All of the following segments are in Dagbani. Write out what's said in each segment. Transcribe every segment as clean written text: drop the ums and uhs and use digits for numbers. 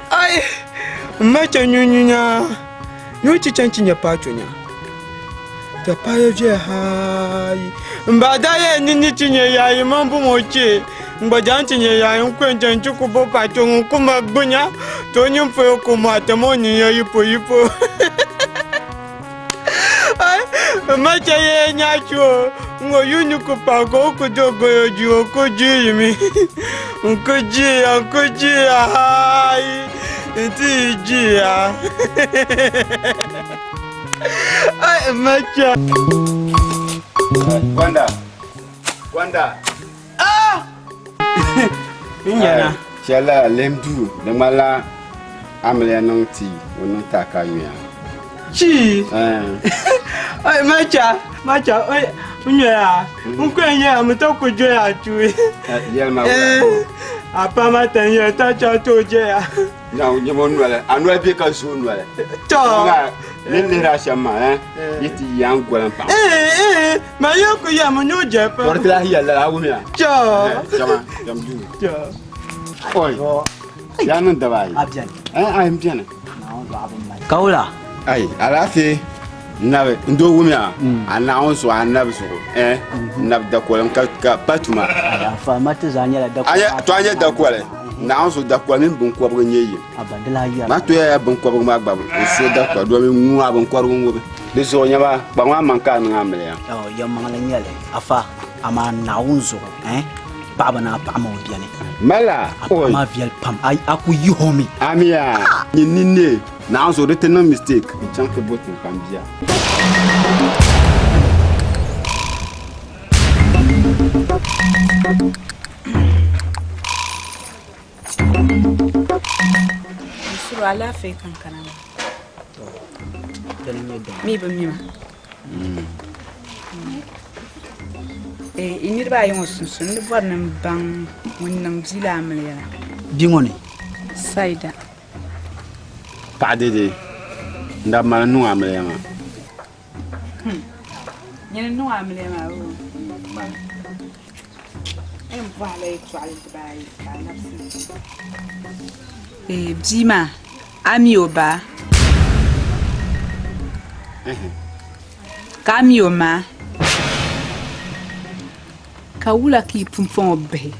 Ai, macha nyunyunya. Yuchi chanchi nya pachunya. Tapaya je hai. Mbadaye nini chinye yayi mambo moche. Mgbajan chinye yayi nkwenje nchukubo pacho nkuma gbunya. Tonyi mfo kuma tamoni ya yipo yipo. Ai, macha ye nyacho. Ngo yunyu kupako kujogo yoju okuji mi. Nkuji ya nkuji ya hai. Nti ji ya. Ai, macha. Gwanda. Gwanda. Ah! Nyana. Chɛla lem duu di ŋmanila amiliya niŋ ti o niŋ ti a ka nyuya. Chi. Ai macha, macha, oi nyuya. N ku nyɛ mi to ku joya chui. Yɛlima wula. A pa ma ta nyɛ ta cha to joya. Na o nyɛ mo noli, a noli bɛ ka zo noli. To. Ni lihiri a shɛm maa, eh? Yi ti yan goli n paɣa. Eh, eh, ma yɛ ku yɛ mi nyu je pa. Tɔri ti lahi yɛli lala, a wumiya? To. Chama, cham duu. To. Oi. Yaa niŋ daba ayi. A beni. Eh, ai n beni. Kawula. Ai, alaafee. Nabi, n doo wumiya, a Naawuni zuɣu, a nabi zuɣu, eh, nabi dakoli ka ka pa tuma. Afa ma ti zaa nyɛla dakoli. A to a nyɛ dakoli. Naawuni zuɣu dakoli mini binkɔbigu n-nyɛ yim. Aba di lahi yɛra. Ma to yaya binkɔbigu maa gba n so dakoli domin ŋun a binkɔrigu ŋubi. Di zuɣu nyɛba kpaŋ maa maŋ ka a niŋ amiliya. Ɔ, yɛlimaŋli n-nyɛ li. Afa, amaa Naawuni zuɣu, eh, paɣaba ni a paɣa ma o beni. Mala, A paɣa maa viɛli pam, a ku yihi o mi. Amiya, nyin nini ne. Naawuni zuɣu di ti niŋ mistake n chaŋ ti bo tinkpan bia. Suru alaafee ka n kana maa. Mi bi mi ma. Eh, niriba ayi ŋɔ sunsuuni ni bɔri ni n baŋ ŋun niŋ bia la amiliya la. Bia ŋɔ ni? Saida. Paɣa dede n daa mali niŋ amiliya maa. Nyini niŋ amiliya maa o. N bɔhila yɛltɔɣali dibaayi ka a labisi. Ee bia maa a mi o ba? Ka a mi o ma? Ka wula ka yi pumpɔŋɔ bihi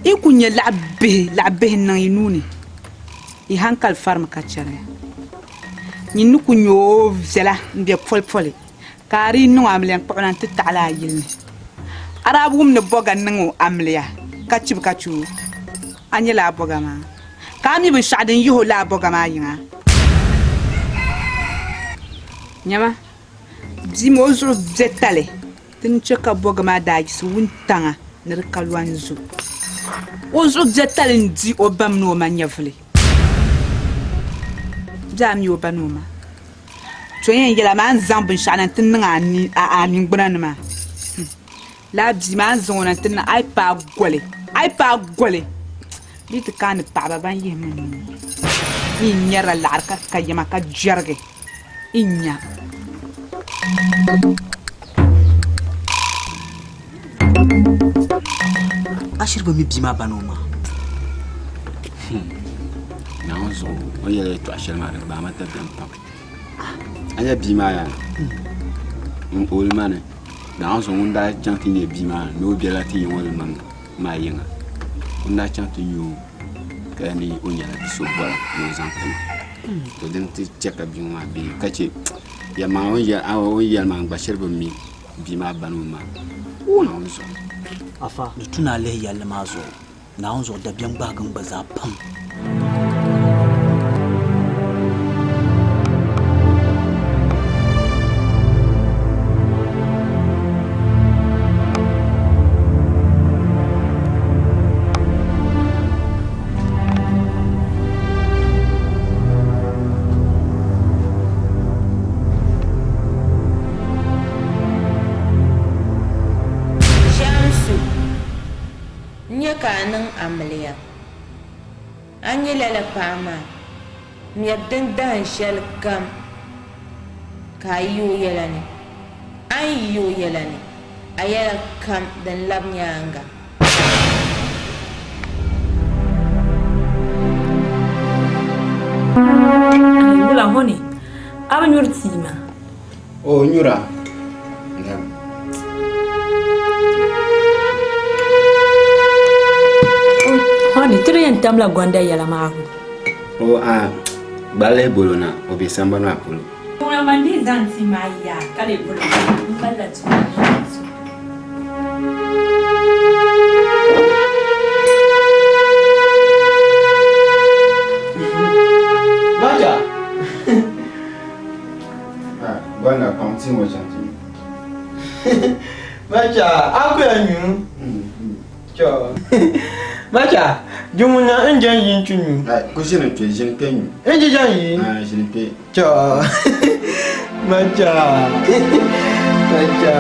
Yi ku nya laɣ bihi, laɣ bihi n-niŋ yi nuu ni, yi haŋkali farimi ka chɛri ya. Nyin ni ku nya o viɛla m-be polipoli, ka a dii niŋ o amiliya n-kpuɣi na nti taɣi li a yili ni. A daa bi wum ni bɔga niŋ o amiliya ka chibi ka chɛ o? A nya lala bɔga maa, ka a mi binshɛɣu din yihi o lala bɔga maa yiŋa? Nyama, bia maa o zuɣu be tali. Di ni chɛ ka bɔga maa daa yiɣisi wuntaŋa ni di ka lɔni zo. O zuɣu biɛtali n-di o ba mini o ma nyɛvili. Bɛ a mi o ba ni o ma. To yɛn yɛla maa n zaŋ binshɛɣu na nti niŋ a ningbuna ni maa. Lala bia maa n zaŋ o na nti niŋ a yi paai goli, a yi paai goli bɛ yi ti kaani paɣiba ban yihi mi nuu mi n-nyarila laɣiri ka ka yɛma ka jɛrigi. N nya. A shiri bi mi bia maa ba ni o ma? Naawuni zuɣu o ni yɛli yɛltɔɣa shɛli maa di gbaai ma dabiɛm pam. A nya bia maa yaa n ooli ma ni. Naawuni zuɣu ŋun daa chaŋ ti nya bia maa ni o bela ti yiŋ o ni maa yiŋa. Ŋun daa chaŋ ti nya o ka yɛli ni o nyɛla bi so bɔra ni o zaŋ ti ma. To dini ti chɛ ka bia ŋɔ maa be ka chɛ yɛlimaŋli o ni yɛli maa n gba shiri bi mi bia maa ba ni o ma Naawuni zuɣu. Afa, di tu ni a lihi yɛlli maa zuɣu. Naawuni zuɣu dabiɛm gbahigi n gba zaa pam. Shamsu, N nya ka a niŋ amiliya. A nya lala paɣa maa mɛbu din dahin shɛli kam ka a yi o yɛla ni. A ni yi o yɛla ni, a yɛla kam din labi nyaaŋa. Wula honi, a bi nyuri tii maa? O nyura. Honey, ti di yɛn tamla gonda yɛla maa gu. O a gballi bolo na, o be sambani maa polo. Ŋuna man dii zaŋ tii maa yaa ka lee bolo m malila tuma ni. Macha! Gonda kpaŋ ti ŋɔ chaŋ ti nyu. Macha, a ku yɛn nyu? Chɔ. Macha, di ŋuna n jɛn yi n-ti nyu. Ku ʒini kpe, ʒini kpe nyu. N ji jɛn yi? Ʒini kpe. Chɔ. Macha. Macha.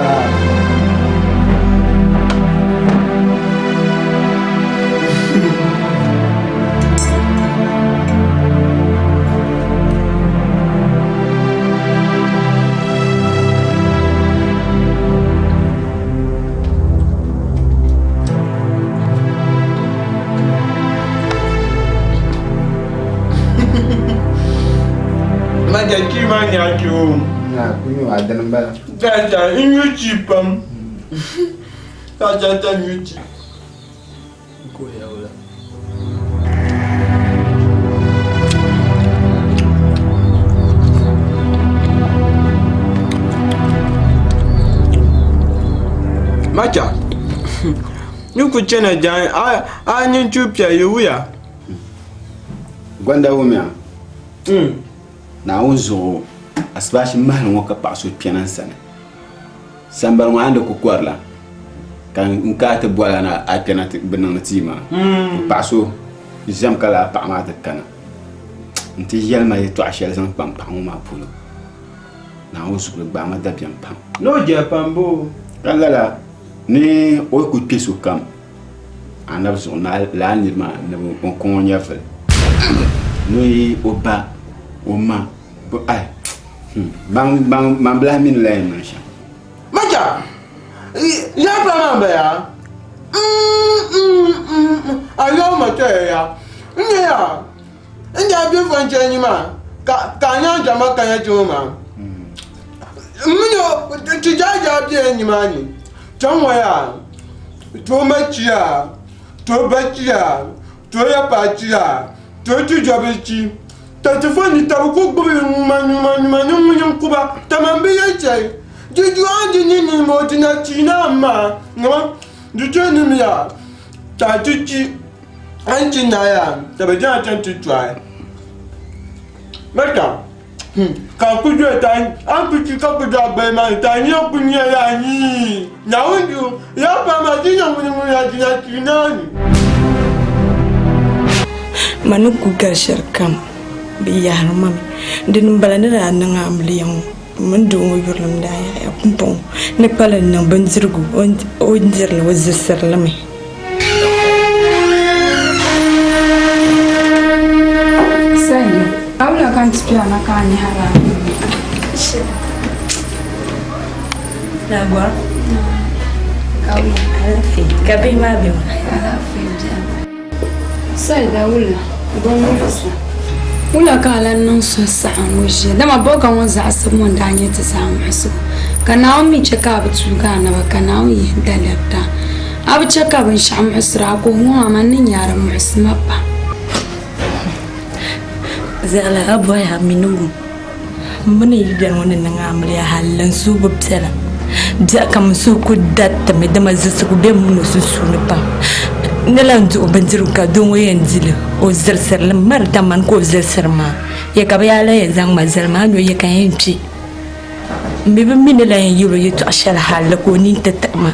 Macha chi maa nyaa chi o. Na ku nyu a dini m-bala. Chacha n nyu chi pam. Chacha nyu chi. Macha, ni ku chana jaan a nyin chu piɛli wuya. Gonda wumiya, Naawuni zuɣu asibaasi mahali ŋɔ ka paɣa so kpɛna n sani. Sambani ŋɔ a ni di kukɔri la ka n kana ti boli a na a kpɛna ti bi niŋdi tii maa. Paɣa so ʒɛmi ka lala paɣa maa ti kana nti yɛli ma yɛtɔɣa shɛli zaŋ kpa m paɣa ŋɔ maa polo. Naawuni zuɣu di gbaai ma dabiɛm pam. Ni o jɛhi pam boo? Ka lala ni o yi kuli kpe sokam anabi zuɣu lala niri maa ni bi kɔŋ o nyɛvili ni o ba o ma ai Man bi lahi mi ni la yɛn niŋ shɛm. Macha, ya pa maa baya. A yɔŋ ma tɔya ya. N nyɛ ya, n daa be fɔnchɛ ni maa ka a nyaŋ jama kana ti o maa. M mi o ti daa daa bela nimaani chaŋ ŋɔ yaa, ti o ma chiya, ti o ba chiya, ti o ya paɣa chiya, ti o tijɔbil chi. Ka ti fo ni tabi ku gbubi ŋuma ŋuma ŋuma ni ŋuni n-ku ba, kaman bɛ yɛli shɛli, Di du a di ni niŋ ma o di na chi na amaa ŋama di tooi niŋmi ya ka a ti chi a ni chi naai ya ka bɛ zaŋ a chaŋ ti tɔhi. Mɛta, ka a ku doli ka a ni ku chi ka ku do a gbali maa ni ka a nya ku nyɛla a nyii Naawuni duu yaa paɣa maa di niŋ ŋuni ŋuni a di na chi naani. Ma ni ku gari shɛli kam bɛ yahiri ma mi. Dini m-bala ni daa niŋ amiliya ŋɔ m mini doo ŋɔ yurilim daa yaɣiya pumpɔŋɔ ni kpalim niŋ bindirigu o ni diri li o zibisiri li mi. Sayo, a wula ka n ti kpe a na ka a nyɛhiri a nuu ni? Nagɔr. Ka wula? Alaafee. Ka bihi maa be wula? Alaafee beni. Saida wula, bɔ n-yuli sa? Wula ka a lan niŋ suhusaɣiŋgu ʒiya? Dama bɔbiga ŋɔ zaɣisibu ŋɔ n-daa nyɛ ti zaa muɣisigu. Ka Naawuni mi chɛ ka a bi tuug a naba, ka Naawuni yihi n daliri ti a. A bi chɛ ka binshɛɣu muɣisir a kuhi ŋɔ maa, man ni nya a di muɣisi ma pam. Zaɣila a bɔhi a mi ni wum m mini yi biɛri ŋɔ ni niŋ amiliya hal n suhu bi piɛla. Biɛɣu kam n suhu ku daritimi dama zilisigu be m mini o sunsuuni pam. N ni lan duɣi bindirigu ka doo ŋɔ yɛn di li, o zilisiri li mi ma di tamani ka o zilisiri maa. Ya ka bɛ yaa lan yɛn zaŋ ma zali ma, a ni o ya ka n yɛn kpi. M mi bi mi ni lan yɛn yɛl o yɛtɔɣ shɛli hal ka o nini ti tiɣi ma.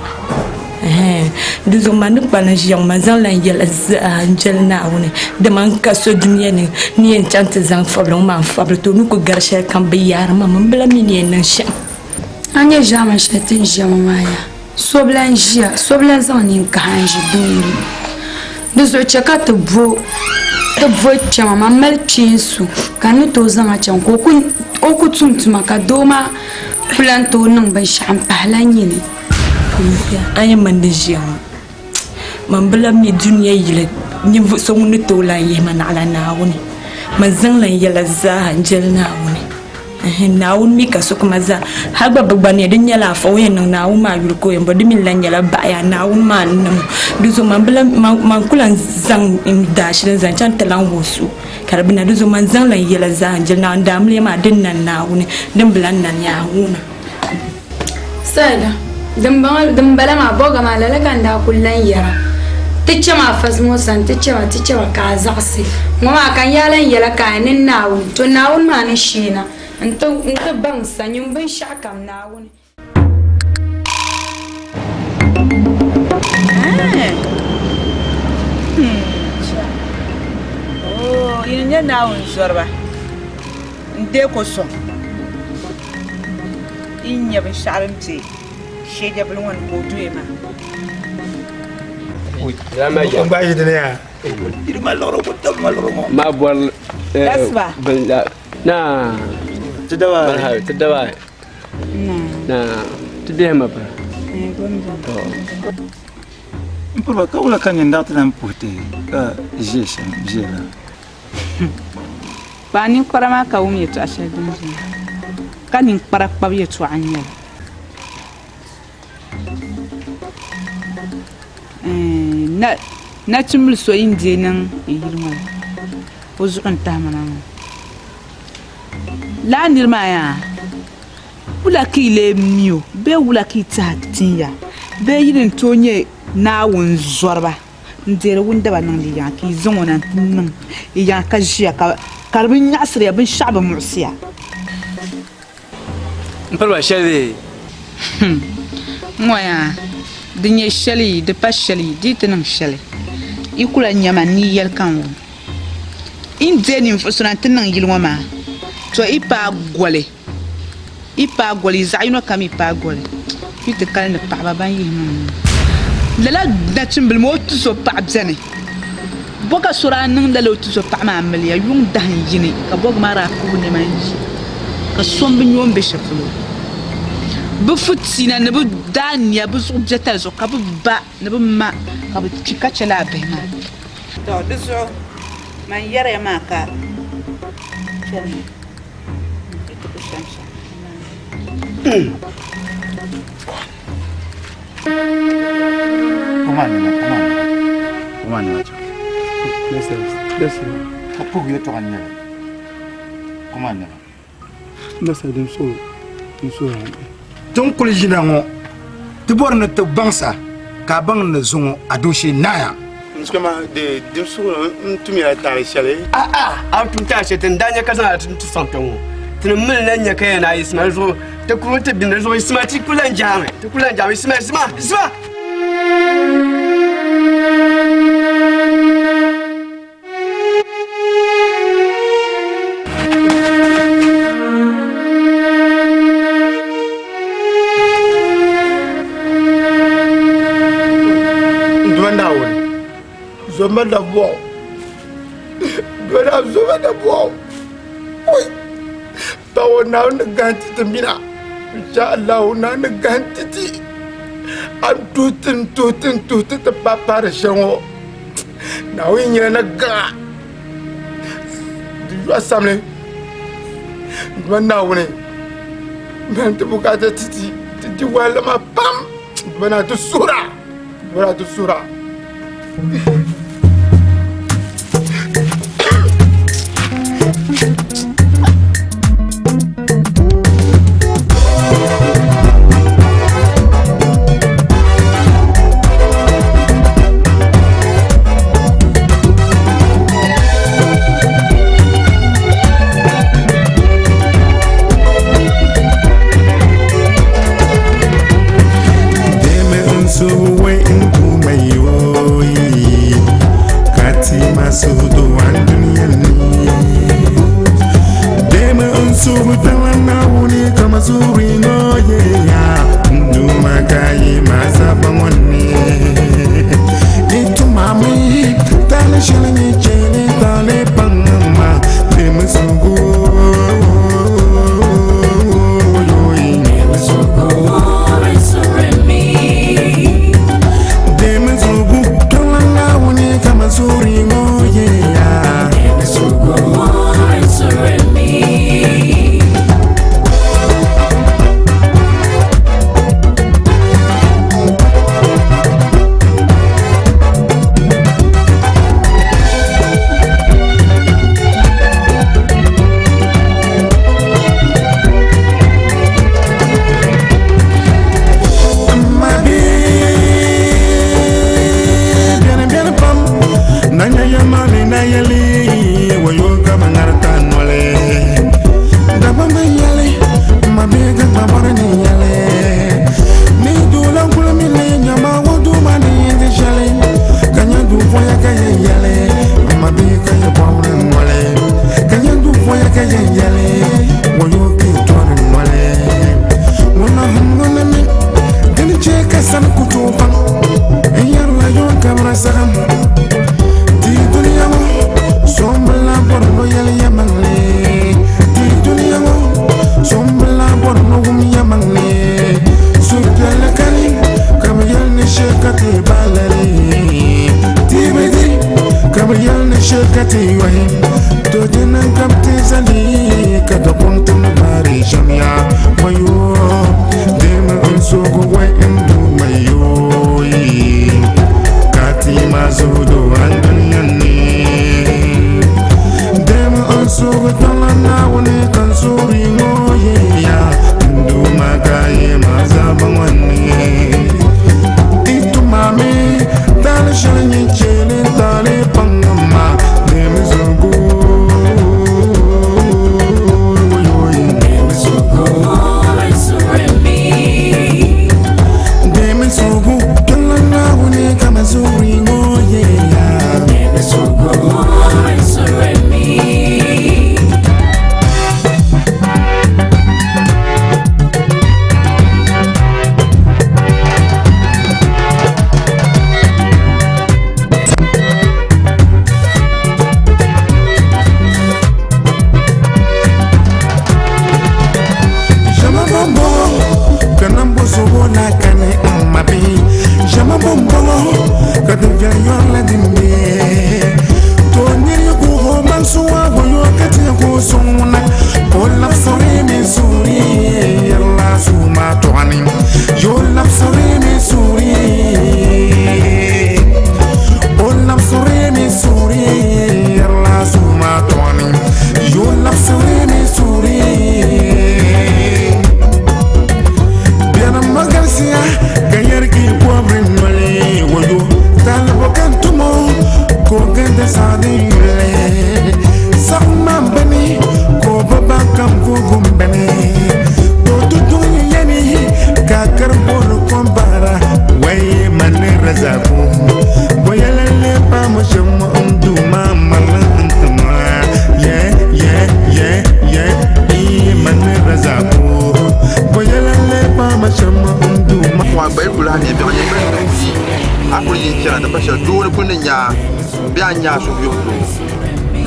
Di zuɣu man ni kpalim ʒiya ŋɔ, man zaŋla n yɛla zaa n-jɛli Naawuni, dama n ka so dunia ni ni yɛn chaŋ ti zaŋ fabili ŋɔ maa n-fabili ti o ni ku gari shɛlikam bɛ yaari ma, m bi lan mi ni yɛn niŋ shɛm. A nya ʒiɛman shɛli ti ni ʒiya ŋɔ maa yaa? So bi lan ʒiya, so bi lan zaŋ ninkaha n-ʒi doo yili. Di zuɣu chɛ ka ti bo ti bo kpɛma, man mali kpeen so ka n ni tooi zaŋ a chaŋ ka o ku tum tuma ka doo maa ku lan tooi niŋ binshɛɣu m-pahi la nyini. A ni mini ni ʒiya ŋɔ, man bi lan mi dunia yili ninvuɣ so ŋun ni tooi lan yihi ma naɣila Naawuni. Man zaŋla n yɛla zaa n-jɛli Naawuni. Naawuni mi ka sokama zaa. Hal gba bɛ gba ni di nyɛla afa o yɛn niŋ Naawuni maa yuli ka o yɛn bo, di mi lan nyɛla baɣaya Naawuni maa ni niŋ o. Di zuɣu man ku lan zaŋ n daashili n-zaŋ chaŋ ti lan wuhi so ka di bi na. Di zuɣu man zaŋla n yɛla zaa n-jɛli Naawuni. Daamiliya maa din nan Naawuni, din bi lan nan yaa ŋuna. Saida, Dimbala maa, bɔga maa, lala ka n daa kuli lan yɛra, Ti chama a fasi ŋɔ sani, ti chama, ti chama, ka a zaɣisi. Ŋɔ maa ka n yaa lan yɛla ka a ni Naawuni, to Naawuni maa ni sheena nti baŋ sa nyin binshɛɣukam Naawuni. Yi ni nyɛ Naawuni zɔriba n-deei ko sɔŋ. Yi ni nya binshɛɣu din be sheejabili ŋɔ ni ka o doya maa. M piriba ka wula ka nyin daɣ ti lan puhi ti ka ʒe shɛm ʒiya la? Kpaai ninkpara maa ka wum yɛtɔɣ shɛli din beni, ka ninkpara kpabu yɛtɔɣa n-nyɛ li. Nachimbil so yi ni deei niŋ n yili ŋɔ ni, o zuɣu n-tahi ma na ŋɔ. Lala nir maa yaa, wula ka yi lee mi o bee wula ka yi tɛha tin ya bee yi ni tooi nyɛ Naawuni zɔriba? N-deeri wundaba niŋdi yiŋa ka yi zaŋ o na nti niŋ yi yiŋa ka ʒiya ka di bi nyaɣisiri ya, binshɛɣu bi muɣisi ya. M piri ba shɛli bee? Hum! Ŋ-ŋɔ yaa, di nyɛ shɛli, di pa shɛli, di yi ti niŋ shɛli, yi ku lan nya ma n ni yɛli ka n wum. Yi ni deei ninvuɣ so na nti niŋ yili ŋɔ maa, tɔ yi paai goli. Yi paai goli, yi zaɣ yino kam yi paai goli, yi ti kali ni paɣiba ban yihi niŋ nuu. Lala nachimbila maa o tuzo paɣa beni. Bɔ ka so daa niŋ lala o tuzo paɣa maa amiliya yuŋ dahin yini ka bɔgi maa daa kuhi nɛma n-yi ka so m-bi nya o ni be shɛli polo. Bɛ fitiina ni bɛ daa nia bɛ zuɣu biɛtali zuɣu ka bɛ ba ni bɛ ma ka bɛ kpi ka chɛ lala bihi maa. Tɔ! Di zuɣu man yɛriya maa ka chani. Tin kuli yina ŋɔ ti bɔri ni ti baŋsa ka a baŋ ni zuŋɔ a dooshee naaya. N tumila taali shɛli. A'a, a bi tum taali shɛli ti ni daa nya ka zaŋ a ti sɔŋ kpe ŋɔ. Ti ni mili na nya ka yɛn a yiɣisima di zuɣu ti kuri ti bini di zuɣu yiɣisima ti ku lan jaami, ti ku lan jaami yiɣisima yiɣisima yiɣisima. N Duuma Naawuni, zoma nabɔɣu, Duuma zoma nabɔɣu, oi, paɣ o Naawuni ni gahi ti ti mina, insha Allahu Naawuni ni gahi ti ti, a ni tuhi ti n-tuhi ti n-tuhi ti ti paai paari shɛli ŋɔ, Naawuni nyɛla na gaŋa. yɔhi samli. N Duuma Naawuni, mali ti bukaata ti ti, ti di wahala maa pam. N Duuma Naa, ti suhir a. N Duuma Naa, ti suhir a.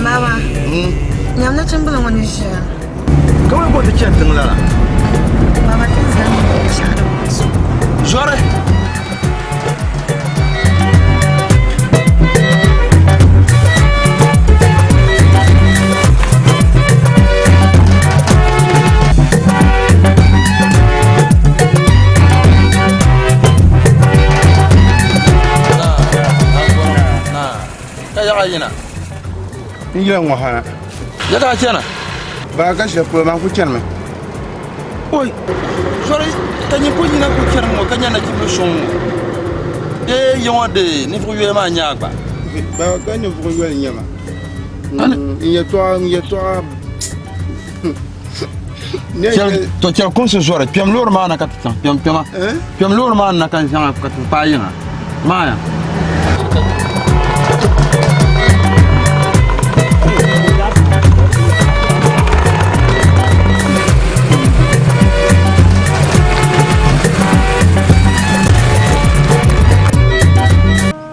Mama, nyam nachimbila ŋɔ ni ʒiya. Kamani ka o ti chani tiŋ lala? Baba, ti ni zaŋ binshɛɣu din pa so. Zɔri! ka a yina? N yila ŋɔ ha na. Ya ka a chana? Baa ka shɛli polo maa n ku chanimi. Oi, zɔri ka nyin pun yina ku chani ŋɔ ka nya nachimbili suŋ ŋɔ. Dee yi ŋɔ dee ninvuɣ yoli maa n-nyɛ a gba. Baa ka ninvuɣ yoli n-nyɛ ma. N yɛtɔɣa, n yɛtɔɣa. To chɛli kumsi zɔri kpɛm loori maa na ka ti chaŋ kpɛm kpɛma kpɛm loori maa na ka n zaŋ ka ti paai yiŋa maaya.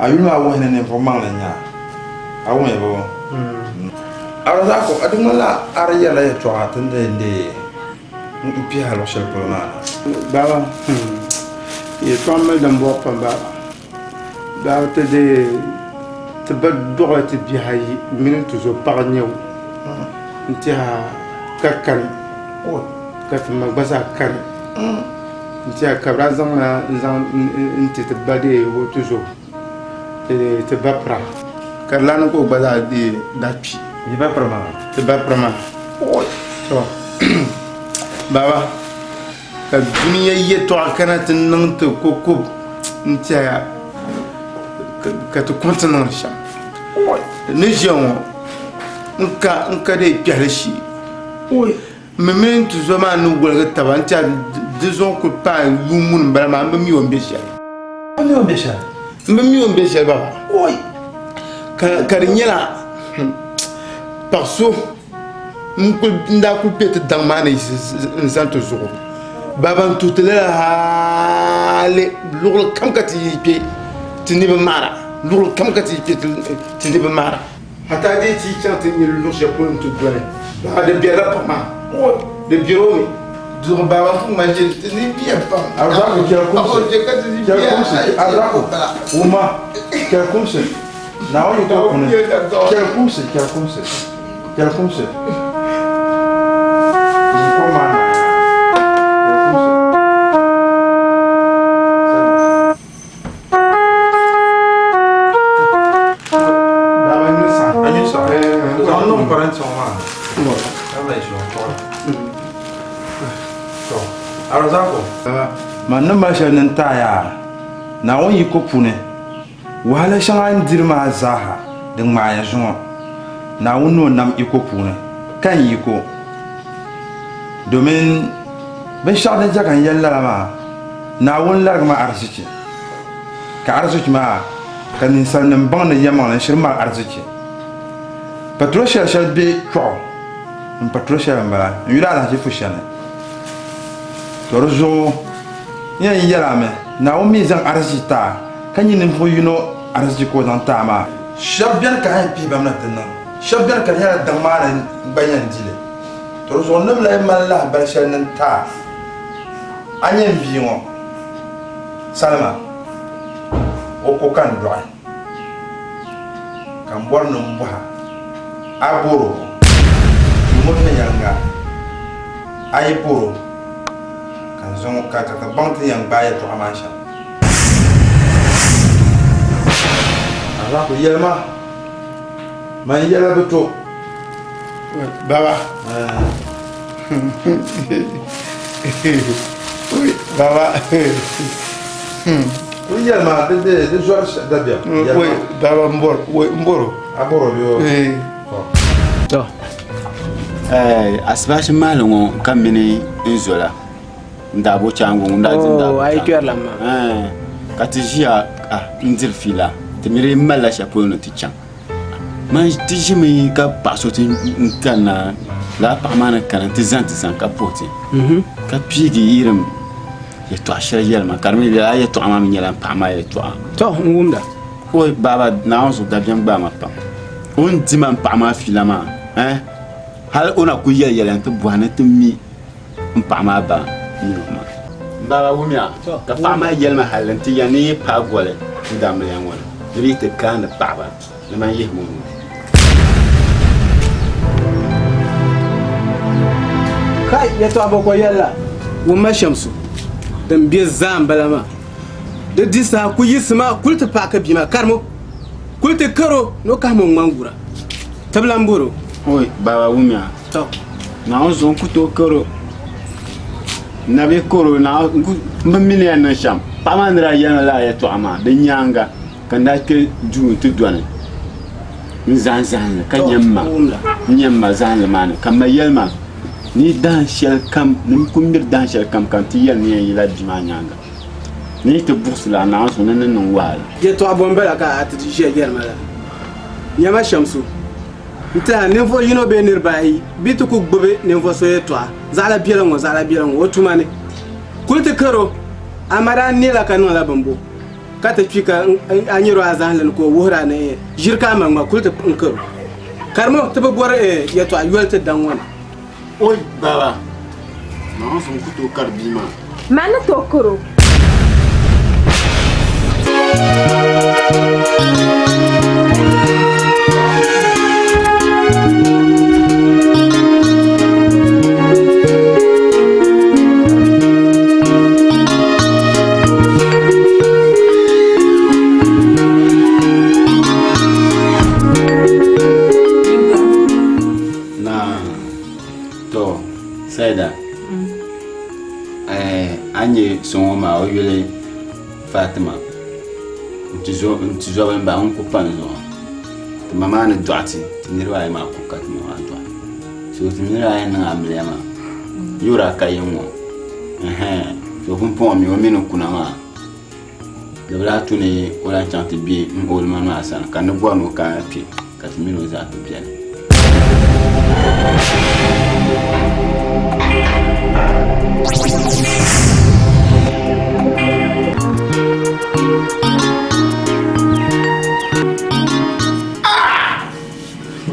A yuli maa wuhi ni ninvuɣ maŋli n-nyɛ a. A wumiya bɔ? Arizako, a di ŋmanila a di yɛrila yɛtɔɣa ti ni dee n pihi a luɣ shɛli polo maa na. Baba, yɛtɔɣa mali dimbɔŋɔ pam baba. Baba ti dee ti ba dɔɣila ti bihi ayi mini ti zo paɣa n-nyɛ o n-tɛha ka kani ka ti ma gba zaa kani n-tɛha ka bɛ daa zaŋla n-zaŋ n-ti ti ba dee o ti zo. Ti ba pira ka di lana ka o gba zaa dee daa kpi. Ti ba pira maa? Ti ba pira maa. To baba ka dunia yɛtɔɣa kana ti niŋ ti kokob n-tɛhiya ka ti kɔŋ ti niŋdi shɛm. Ni ʒiya ŋɔ n ka dee kpɛhili shee. M mi mini n tuzo maa ni woligi taba n-tɛha di zuɣu kuli paai yuun muni m-bala maa, m bi mi o ni be shɛli. M bi mi o ni be shɛli? M bi mi o ni be shɛli baba. Ka di nyɛla paɣ so n-daa kuli kpe ti daŋ maa ni n-zani ti zuɣu. Baba n-tuhi ti lala hali luɣili kam ka ti yi kpe ti ni bi maara, luɣili kam ka ti yi kpe ti ni bi maara. Hataa di ti chaŋ ti nyili luɣ shɛli polo nti doli, baɣa di bɛrila pam maa, di bɛr o mi. Duɣu baaba n-ku ŋmani ʒiri ti ni biɛ pam. Arzako chɛli kumsi, chɛli kumsi, Arzako, wumma, chɛli kumsi, Naawuni yi ka kuni, chɛli kumsi, chɛli kumsi, chɛli kumsi. N kom maa naai, chɛli kumsi. Man ni mali shɛli ni n taai yaa, Naawuni yiko puuni, wahala shɛŋa a ni diri maa zaaha di ŋmaaya zuŋɔ. Naawuni ni o nam yiko puuni ka n yiko, domin binshɛɣu din chɛ ka n yɛli lala maa, Naawuni larigi ma arizichi, ka arizichi maa ka ninsalinim baŋ ni yɛlimaŋli n-shiri mali arizichi. Paturo shɛli shɛli be chuɣu m paturo shɛli m-bala, n yuli alahichi fu shɛli. To di zuɣu n yɛn yɛl a mi, Naawuni mi zaŋ arizichi ti a, ka nyɛ ninvuɣ yino arizichi ka o zaŋ ti a maa. Shɛb beni ka a yɛn pihi ba mi na ti niŋ, shɛb beni ka di nyɛla daŋ maa ni gba yɛn di li. To di zuɣu n ni bi lahi mali lahibali shɛli ni n ti a. A nyɛ m bia ŋɔ, Salima, o ko ka n dɔɣi, ka m bɔri ni m bɔh a, a bɔr o tumo viɛnyɛliŋga? A yi bɔr o, ka n zaŋ o ka ka ti baŋ ti ni yɛn gbaai yɛtɔɣa maa shɛm. Azaku, Yɛlima, man yɛla bi to. Baba. Baba. N yɛli maa di di di zɔri dabiɛm. Wai baba n bɔri wai n bɔri o. A bɔri o bee? To asibaasi mahali ŋɔ ka mini n zola n daa bo chaangu ŋun daa di n daa bo a yi chaangu. kpɛrila maa. Ka ti ʒiya n diri fiila ti miri malila shɛli polo ni ti chaŋ. Man ti ʒimi ka paɣa so ti kanna lala paɣa maa ni kana ti zani ti sani ka puhi ti ka piigi yirim yɛltɔɣa shɛli yɛli ma ka di mi lala yɛltɔɣa maa mi nyɛla n paɣa maa yɛltɔɣa. Tɔ n wumda. O baaba Naawuni zuɣu dabiɛm gbaai ma pam o ni di ma n paɣa maa fiila maa eh hali o na kuli yɛli yɛliya n ti bɔhi ni ti mi n paɣa maa ba mini o ma. N baaba wumiya ka paɣa maa yɛli ma hali n ti ya ni yi paai goli n daamiliya ŋɔ ni ni bɛ yi ti kaani paɣaba ni man yihi ŋɔ nuu. Kai yɛtɔɣa bɔ ka o yɛli la? Wumma Shamsu, din be zaa m-bala maa. Di di saha ku yiɣisima kuli ti paaki bia maa, karim o. Kuli ti kar o ni o kahim o ŋmani gura. Ti bi lan bɔr o. Oi, Baba wumya. Tɔ! Naawuni zuɣu n ku tooi kar o. N na bi kar o, n bi mi ni yɛn niŋ shɛm. Paɣa maa ni daa yɛli ma lala yɛtɔɣa maa, di nyaaŋa ka n daa kpe duu nti dɔni n-zahim zahimli ka nya m ma, n-nya m ma zahimli maa ni. Ka m ma yɛli ma, Ni dahin shɛli kam, ni n ku miri dahin shɛli kam ka n ti yɛli ni yɛn yila bia maa nyaaŋa. Ni yi ti buɣisi la, Naawuni zuɣu ni ni niŋ wahala. Yɛtɔɣa bɔ m-bala ka a ti ʒiya yɛri ma la? Nyama Shamsu, n tɛha ninvuɣ yino bee niriba ayi bɛ ti ku gbibi ninvuɣ so yɛtɔɣa zaɣila biɛla ŋɔ zaɣila biɛla ŋɔ o tuma ni. Kuli ti kar o, amaa daa neela ka niŋla bimbo ka ti kpi ka a nyar o a zahinli ni ka o wuhir a ni ʒiri ka a ma ŋma kuli ti n kar o. Karimi o, ti bi bɔri yɛtɔɣa yoli ti daŋ ŋɔ ni. Oi baba, Naawuni zuɣu n ku tooi kari bia maa. Man ni tooi kar o. Na to Saida a ni nyɛ so ŋɔ maa o yuli Fatima n tizɔbili m-bala ŋun kuli pa n zuɣu ti ma maa ni dɔɣi ti ti niriba ayi maa ko ka ti ma maa dɔɣi so ti niriba ayi niŋ amiliya maa yura ka yi ŋɔ so pumpɔŋɔ mi o mi ni kuna maa Di bi lahi tu ni o lahi chaŋ ti be n old man maa sani ka n ni bɔri ni o kana kpe ka ti mini o zaa ti beni.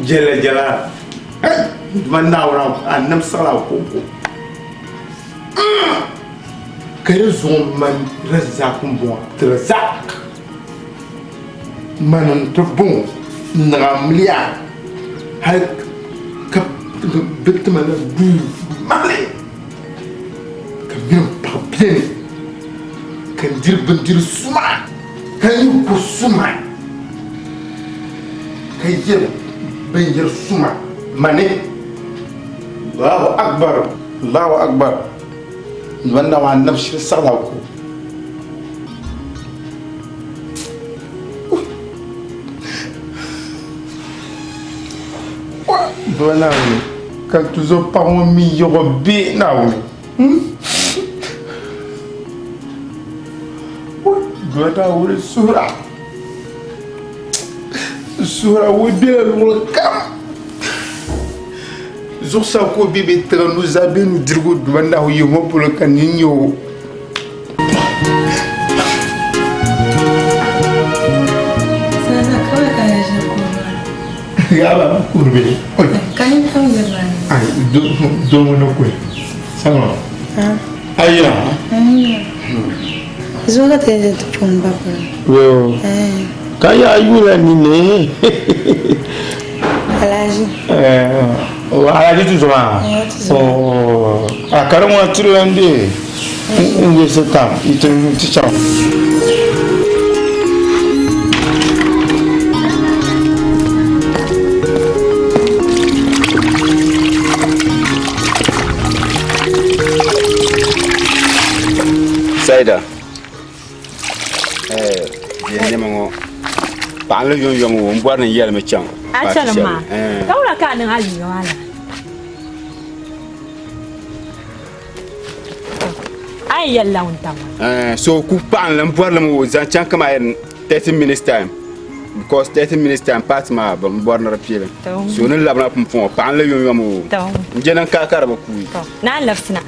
Jɛla jɛla hey man naawuni a nam siɣila a kɔŋko. Ka di zuɣu mani Razak m-bɔŋɔ, Abdulrazak mani n-ti bɔŋɔ n-niŋ amiliya hali ka bɛ ti ma la duu mahili ka m mini m paɣa beni ka n diri bindiri suma ka nyu ko suma ka yɛri binyɛr suma mani Allahu Akbar. Allahu Akbar ban na maa nab shiri saɣila ku Baba Naawuni ka tuzo paɣa ŋɔ mi yiɣi bɛ Naawuni Baba Naawuni suhira suhira o bela luɣili kam Zuɣusaa ka o be bɛ tiŋa nuzaa bee nudirigu duba nahu yi ŋɔ polo ka nini nya o. Ka yaa yula nini. Alhaji. Alhaji tuzo maa. A kari ŋɔ tiri lan be n yɛsi tam ti chaŋ. Saida. Bia nɛma ŋɔ paɣa n yom yom ŋɔ n bɔri ni n yɛlimi chaŋ A chani maa ka wula ka a niŋ a liiga maa laa a yɛn yɛlila ŋun tam maa so ku paɣa n bɔri li mi o zaŋ chaŋ kamani 30 minutes time because 30 minutes time party maa bi bɔri ni di piɛli so ni labina pumpɔŋɔ paɣa n la yom yom o n je niŋ ka ka di bi kuui Naan labisina.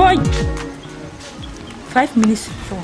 Four. 5 minutes to 12.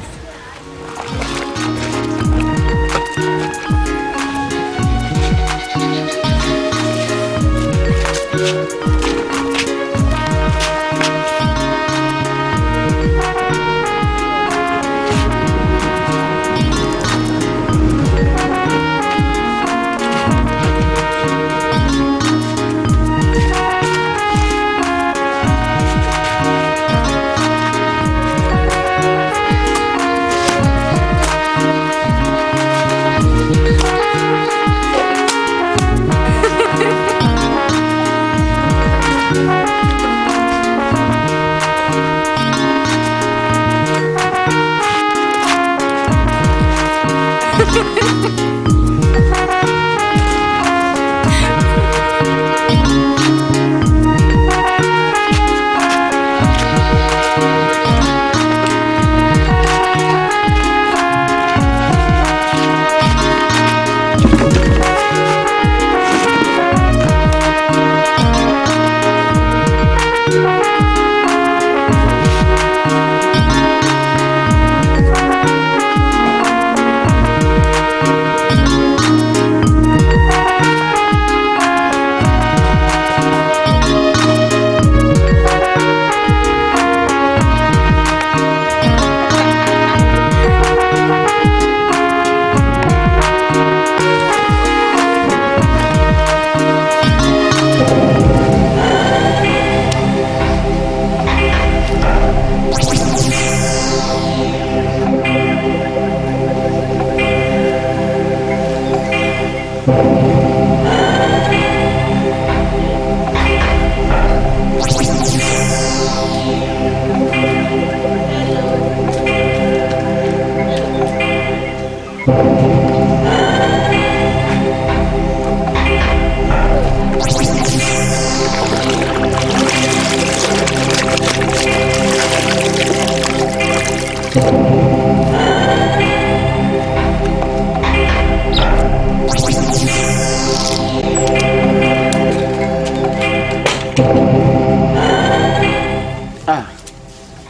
Ah,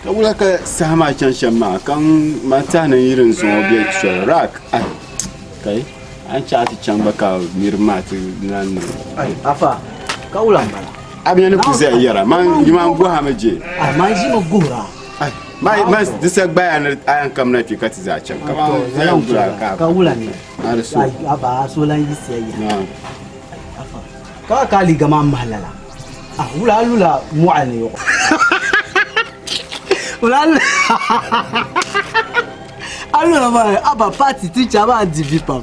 ka wula ka saha maa chaŋ shɛm maa ka man tɛha ni n yi din zuŋɔ bɛ soli rak ah kai a ni chaɣ ti chaŋ gba ka niriba maa ti lan niŋ. Ai afa ka wula n bala. A bi nya ni ku zaya yɛra man yi man guha mi je. Ai man ʒimi guhira. Ai ma ma di sa gbaya ni a yɛn kamina kpe ka ti zaa chaŋ ka man zaya gula ka ka wula ni. A di so. Ai afa a so lan yiɣisiya yaha. Naam. Afa ka ka liiga maa mahi lala. Ah wula a lula mɔɣili ni yɔɣɔ. Wula a lula a lula maa aba party ti chaŋ maa di vi pam.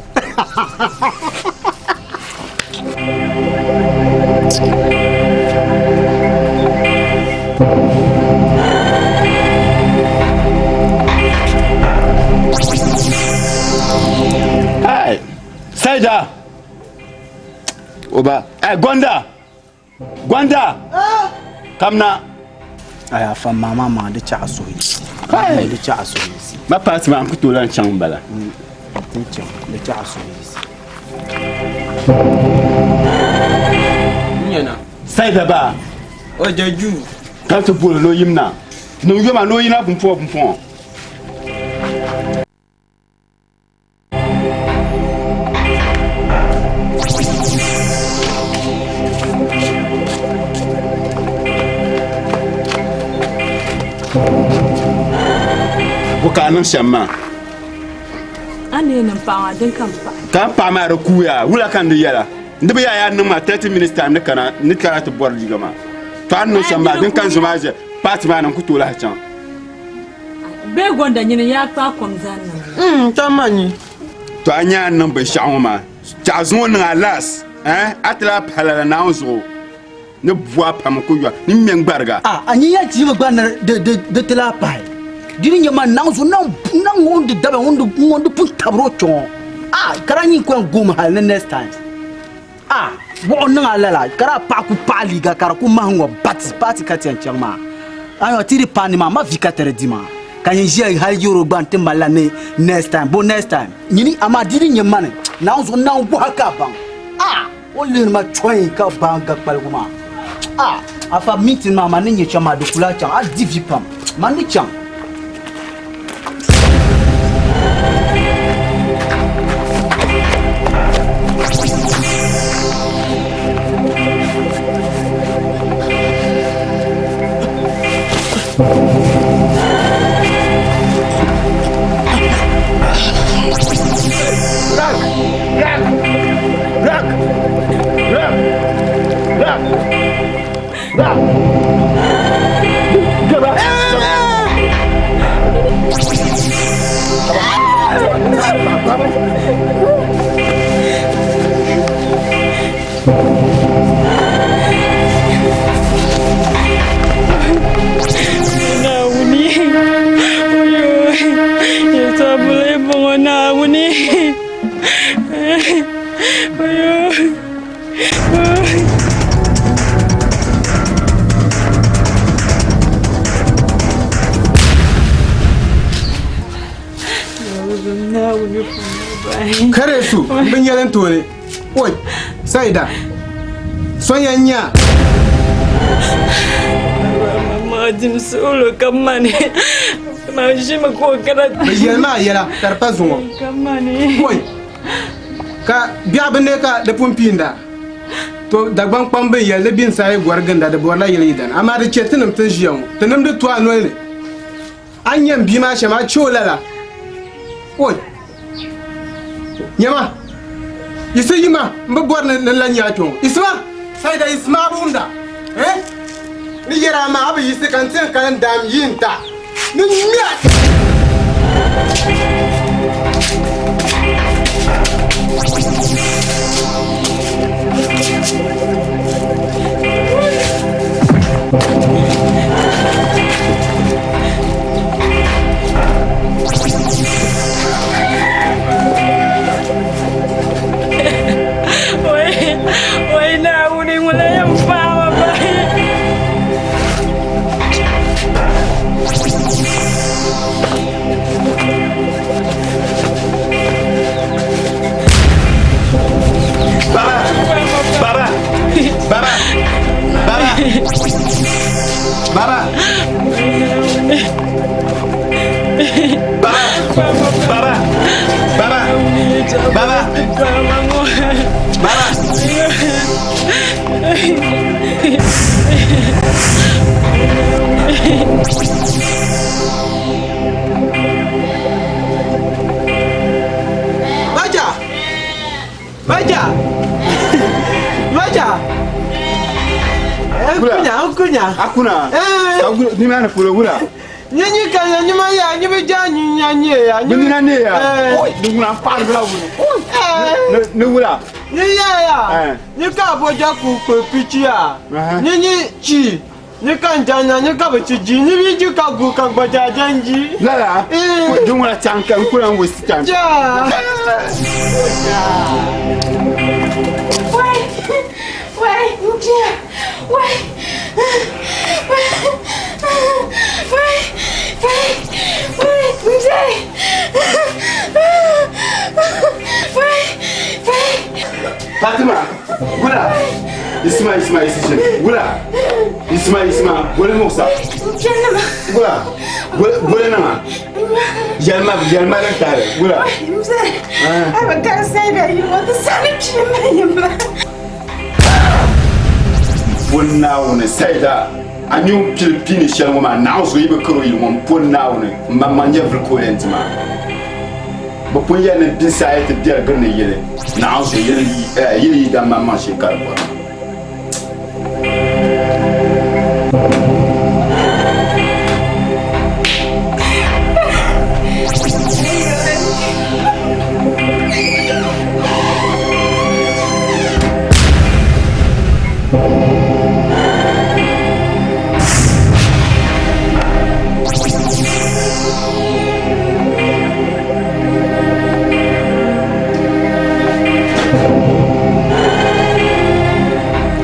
Hey, Saida! Oba, hey, Gonda! Gonda! Kamna! Ai afa maa maa maa di chaɣa suhi. Hey! Di chaɣa suhi. Ma paati maa n ku tooi lan chaŋ m-bala. Ti chaŋ, di chaɣa suhi. Nyana. Saida ba. O jaju. Ka ti boli ni o yim na. Niŋ yoma ni o yina pumpɔŋɔ pumpɔŋɔ. Bo ka a niŋ shɛm maa? A ni yɛn niŋ paɣa maa din ka m paɣi. Ka m paɣa maa di kuuya wula ka n di yɛla? N di bi yaa yaa niŋ ma 30 minutes time ni kana ni kana ti bɔri liiga maa. To a ni niŋ shɛm maa din ka n zo maa ʒe paati maa ni n ku tooi lahi chaŋ. Bee gonda nyini yaa kpaai kom zaŋ niŋ li. Mm, ta ma nyi. To a nya a ni niŋ binshɛɣu ŋɔ maa, chaɣ zuŋɔ niŋ a las, eh, a ti lahi pahi lala Naawuni zuɣu ni bu a pam n-ku yɔhi ni ŋme n-gbariga. A a nyinya jilima gba ni di, di, di ti lahi pahi. Di ni nyɛ ma Naawuni zuɣu naŋ, naŋ ŋun di dabiɛm, ŋun di, ŋun di pun tabiri o kpiɔŋ. A ka daa nyin ku yɛn goom hali ni next time. A buɣu niŋ a lala ka daa paɣa ku paɣi liiga ka di ku mahi ŋɔ bati paati ka ti yɛn chaŋ maa a yɔ ti di paai ni maa ma vi ka ti di di maa ka nyin ʒiya hali yoro gba n-ti malila ni next time bo next time nyini amaa di di nyɛ mani Naawuni zuɣu naŋ guha ka a baŋ a o lihiri ma chɔi ka baŋ ga kpaligu maa a afa meeting maa man ni nyɛ shɛm maa di kula chaŋ a di vi pam. Man ni chaŋ. Black! Black! Black! Black! Black! Black! Naawuni oyo yɛtɔɣa bala bɔŋɔ Naawuni oyo. Kare su n bi nyɛli n tooni oi saida sonya n nya Ma dim suhuri ka mani ma ʒimi ka o kana bi yɛli maa yɛla ka di pa zuŋɔ ka mani oi Ka biɛɣu bi ne ka di pun piinda, to Dagbaŋ kpamba n yɛli di binsaa yi gɔri ginda di bɔrila yili yidana. Amaa di chɛ tinim ti ʒiya ŋɔ, ti nimdi to a noli ni. A ni nya m bia maa shɛm, a chɛ o lala. Oi! Nyama! Yiɣisi yima, m bi bɔri ni n lan nya a kpe ŋɔ. Yiɣisima! Saida, yiɣisima a bi wumda? Eh? Ni yɛri a maa, a bi yiɣisi ka n ti yɛn kana n daam yi n ta. Ni ŋme a! Wai, wai Naawuni ŋuna yɛn faai ma bahi. Baba! Baba! Baba! Baba! Baba! Baba! Baba! Baba! Baba! Baba! Maja! Maja! Maja! Akunya, akunya. Akuna. Eh. Ni mana polo wula. Nyinyi ka nya nyima ya nyibi ja nyinya nye ya. Bi nina ne ya. Eh. Oi, ni wula paari bila wuli. Eh. Ni wula. Ni ya ya. Ni ka boja ku kpe pichi ya. Ni ni chi. Ni ka n-janya, ni ka bi chi ji, ni bi ji ka gu ka gba ja jan ji. Lala, Eh. di ŋuna chaŋ ka n ku lan waste time. Ja. Wai, wai, n jia, wai, wai, wai, wai, wai, n jia, wai, wai. Fatima, wula, Isma, Isma, Isma, wula, Isma, Isma, boli muɣisa. Wula, boli niŋa. Yɛlima, yɛlima din tahili, wula. A bi kari sayida yi ŋɔ ti sani kpii ma yima. Pon Naawuni sayida a ni yɛn pili piini shɛli ŋɔ maa naɣ zuɣu yi bi kari o yili ŋɔ m-pon Naawuni m-maŋmaŋ nyɛvili ka o yɛn ti maa. Bɛ pun yɛli ni binsaa yi ti biɛri giri ni yili, naɣ zuɣu yili yi dan maŋmaŋ shee ka di bɔri.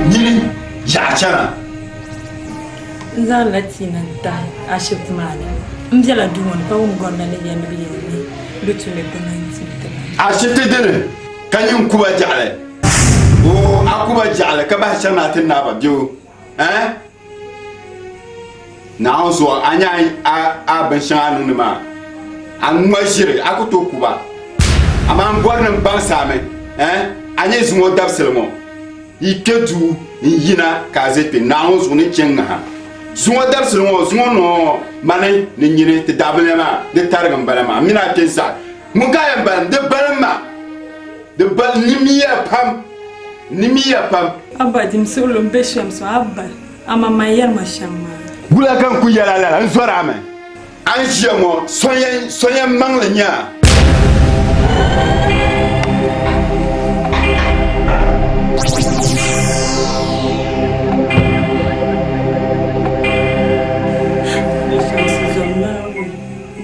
Nyini yaɣa chana. N zaŋla tia na n-tahi ashibiti maa ni. M bela duu ŋɔ ni ka wum gomna ni yɛli ni bɛ yɛli ni bɛ tu ni bɛ niŋ ti ti ma. Ashibiti dini ka nyin kuba jaɣili. Oo a kuba jaɣili ka bahi chaŋ ni a ti naai ba bɛ o? Ɛɛn? Naawuni zuɣu a nya a binshɛŋa a niŋdi maa, a ŋma ʒiri, a ku tooi ku ba. Amaa m bɔri ni m baŋsi a mi, eh, a nya zuŋɔ dabisili ŋɔ, yi kpe duu n-yina ka a ʒe kpe Naawuni zuɣu ni chɛ ŋaha. Zuŋɔ dabisili ŋɔ, zuŋɔ nɔɔ mani ni nyini ti daabiliya maa di tarigi m-bala maa, m mini a kpe n-saɣi. Ŋun ka yɛn balim, di balim ma, di balim nimiya pam, nimiya pam. Abba, dim suɣilo m-be shɛm so, Abba, amaa man yɛri ma shɛm maa. Wula ka n ku yɛl a lala? N zɔr a mi. A ni ʒiya ŋɔ, sonya maŋli n-nyɛ a.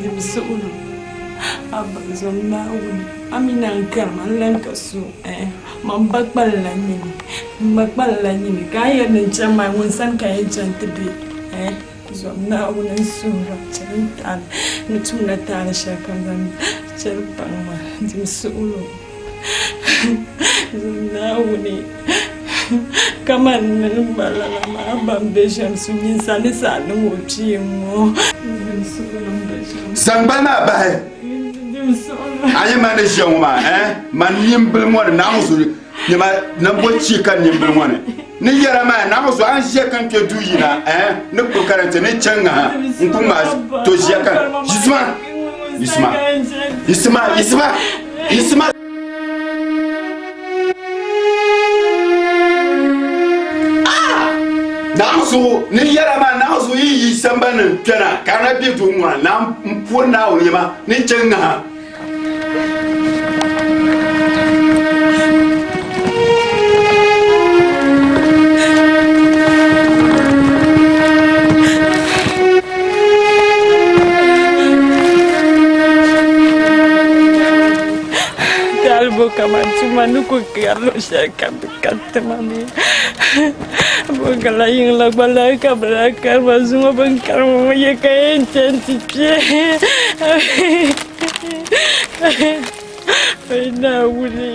Dim suɣilo. Abba zom Naawuni, a mi naan kari ma n-lan ka so, ɛɛh, man ba kpalila nyini, m ma kpalila nyini, ka a yɛli ni n chaŋ maa, ŋun sani ka n yɛn chaŋ ti be, ɛɛh, zom Naawuni n suhir a, chɛli n taali, n ni tumla taali shɛlikam zaa, chɛli paŋ ma, dim suɣilo. Zom Naawuni, kaman n ni ba lala maa ban be shɛm su nyinsa ni saa niŋ o kpee ŋ-ŋɔ. Zaŋ gbali maa bahi. A nyɛ man ni ʒiya ŋɔ maa, eh? Man nimbili ŋɔ ni Naawuni zuɣu, nyama nambo chi ka nimbili ŋɔ ni. Ni yɛra maa, Naawuni zuɣu, a ni ʒiya ka n kpe duu yina, eh? Ni kpuɣi karante ni chaŋ ŋaha n-ku ŋmaai to ʒiya ka yiɣisima, yiɣisima, yiɣisima, yiɣisima, yiɣisima. Naawuni zuɣu ni yɛra maa, Naawuni zuɣu yi yi sambani ni kpɛna ka a na be duu ŋɔ na, m puri Naawuni yɛma ni chaŋ ŋaha. Talibo kaman tuma ni ku gari luɣ shɛli ka bɛ kariti ma mi. Bɔgala yiŋla gba lahi ka bɛ lahi kari ma zuŋɔ bɛ ni kari ma ŋɔ ya ka yɛn chani ti kpe. Oi Naawuni,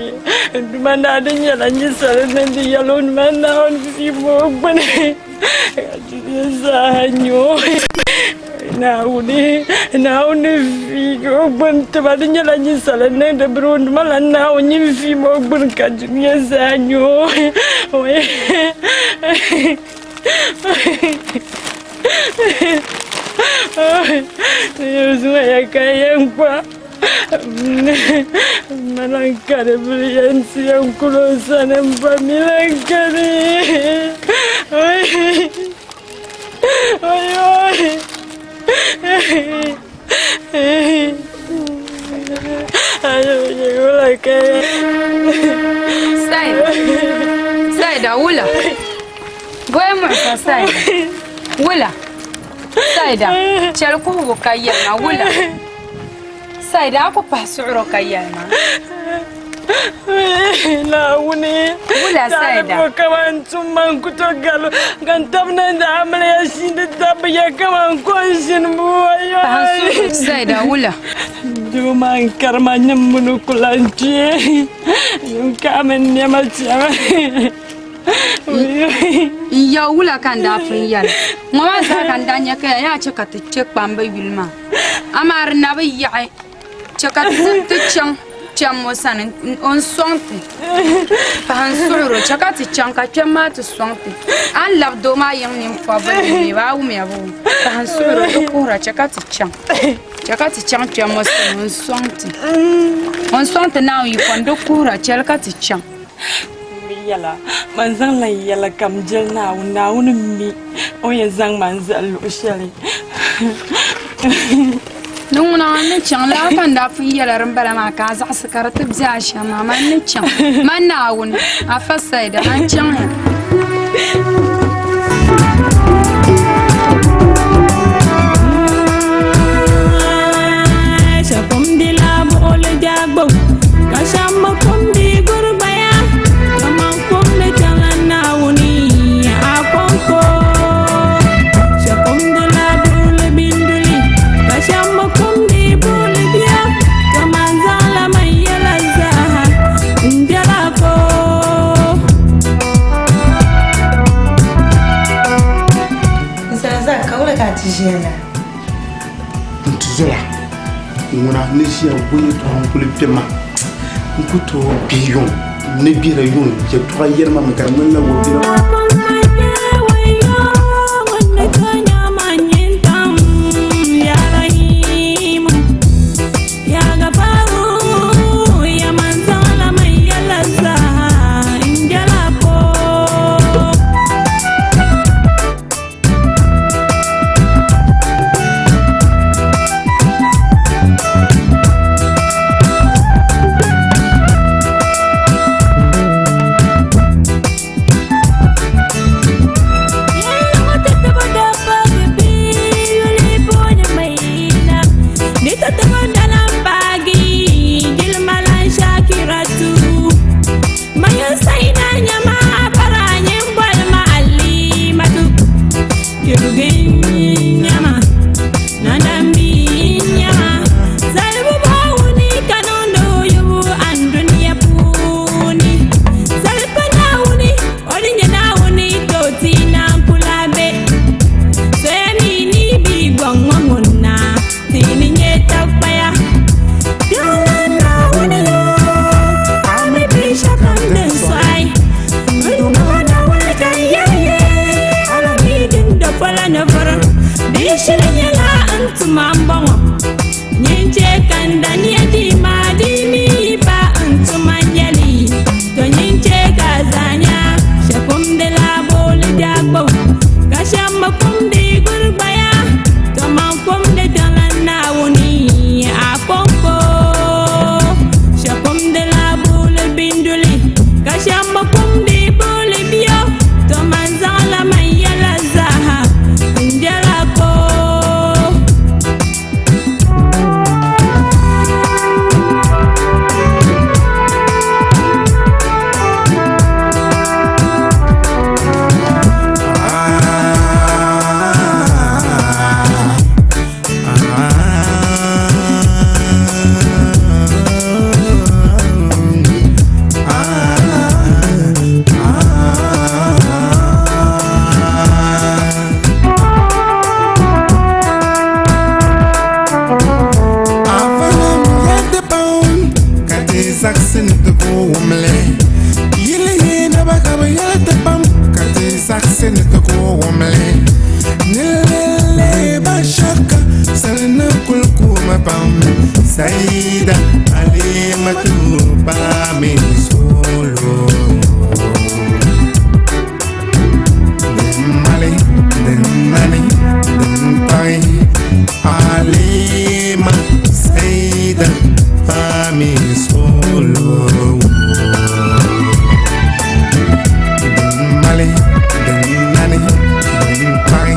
n Duuma naa di nyɛla ninsala ni di yɛl o nima Naawuni fiim o gbini ka dunia zaa nya o. Oi Naawuni, Naawuni fiig o gbini ti ma di nyɛla ninsala niŋdi biri o nima la Naawuni nyin fiim o gbini ka dunia zaa nya o. Oi Zuŋɔya ka yɛn kpa Mana kari bili yɛn ti yɛn kuli o sani m ba mi lan kani oi oi oi Saida Saida wula Bɔya muɣisa Saida wula Saida chɛli kuhigu ka yɛlima wula Saida a ku pahi suɣuro ka yɛlima. Naawuni Wula Saida. Taali kaman tum man ku to galo ka n tabi na di amiliya shindi tabiya kaman ko n ʒini buwa Pahi Saida wula. Doo maa n karima nyim mini ku lan kpe n kaami nɛma chɛmi. N ya wula ka n daa pun yɛli ŋɔ maa zaa ka n daa nya ka ya yaa chɛ ka ti chɛ kpamba yuli maa amaa di na bi yaɣi chɛ ka ti chaŋ kpɛm ŋɔ sani o ni sɔŋ ti pahi n suhir o chɛ ka ti chaŋ ka kpɛm maa ti sɔŋ ti a ni labi doo maa yiŋ nini pɔbbu ni mi bee a wumya boo pahi n suhir o di kuhira chɛ ka ti chaŋ chɛ ka ti chaŋ kpɛm ŋɔ sani o ni sɔŋ ti o ni sɔŋ ti Naawuni yiko ni di kuhira chɛli ka ti chaŋ. M bi yɛla, man zaŋla n yɛla kam jɛli Naawuni, Naawuni mi o ni yɛn zaŋ ma n-zali luɣ shɛli. Ni ŋuna n ni chaŋ lala ka n daa pun yɛla dimbala maa ka a zaɣisi ka di ti be a shɛm maa, man ni chaŋ, man Naawuni, Afa Saida, man chaŋya. Tizola ŋuna ni ʒiya gu yɛtɔɣa n-kuli kpe ma. N ku tooi gbi yuŋ, n ni gbihira yuŋ yɛtɔɣa yɛri ma mi ka di ŋmanila wabira. Saida Alimatu Pami Solo Mali Nani Pai Alima Saida Pami Solo Mali Nani Pai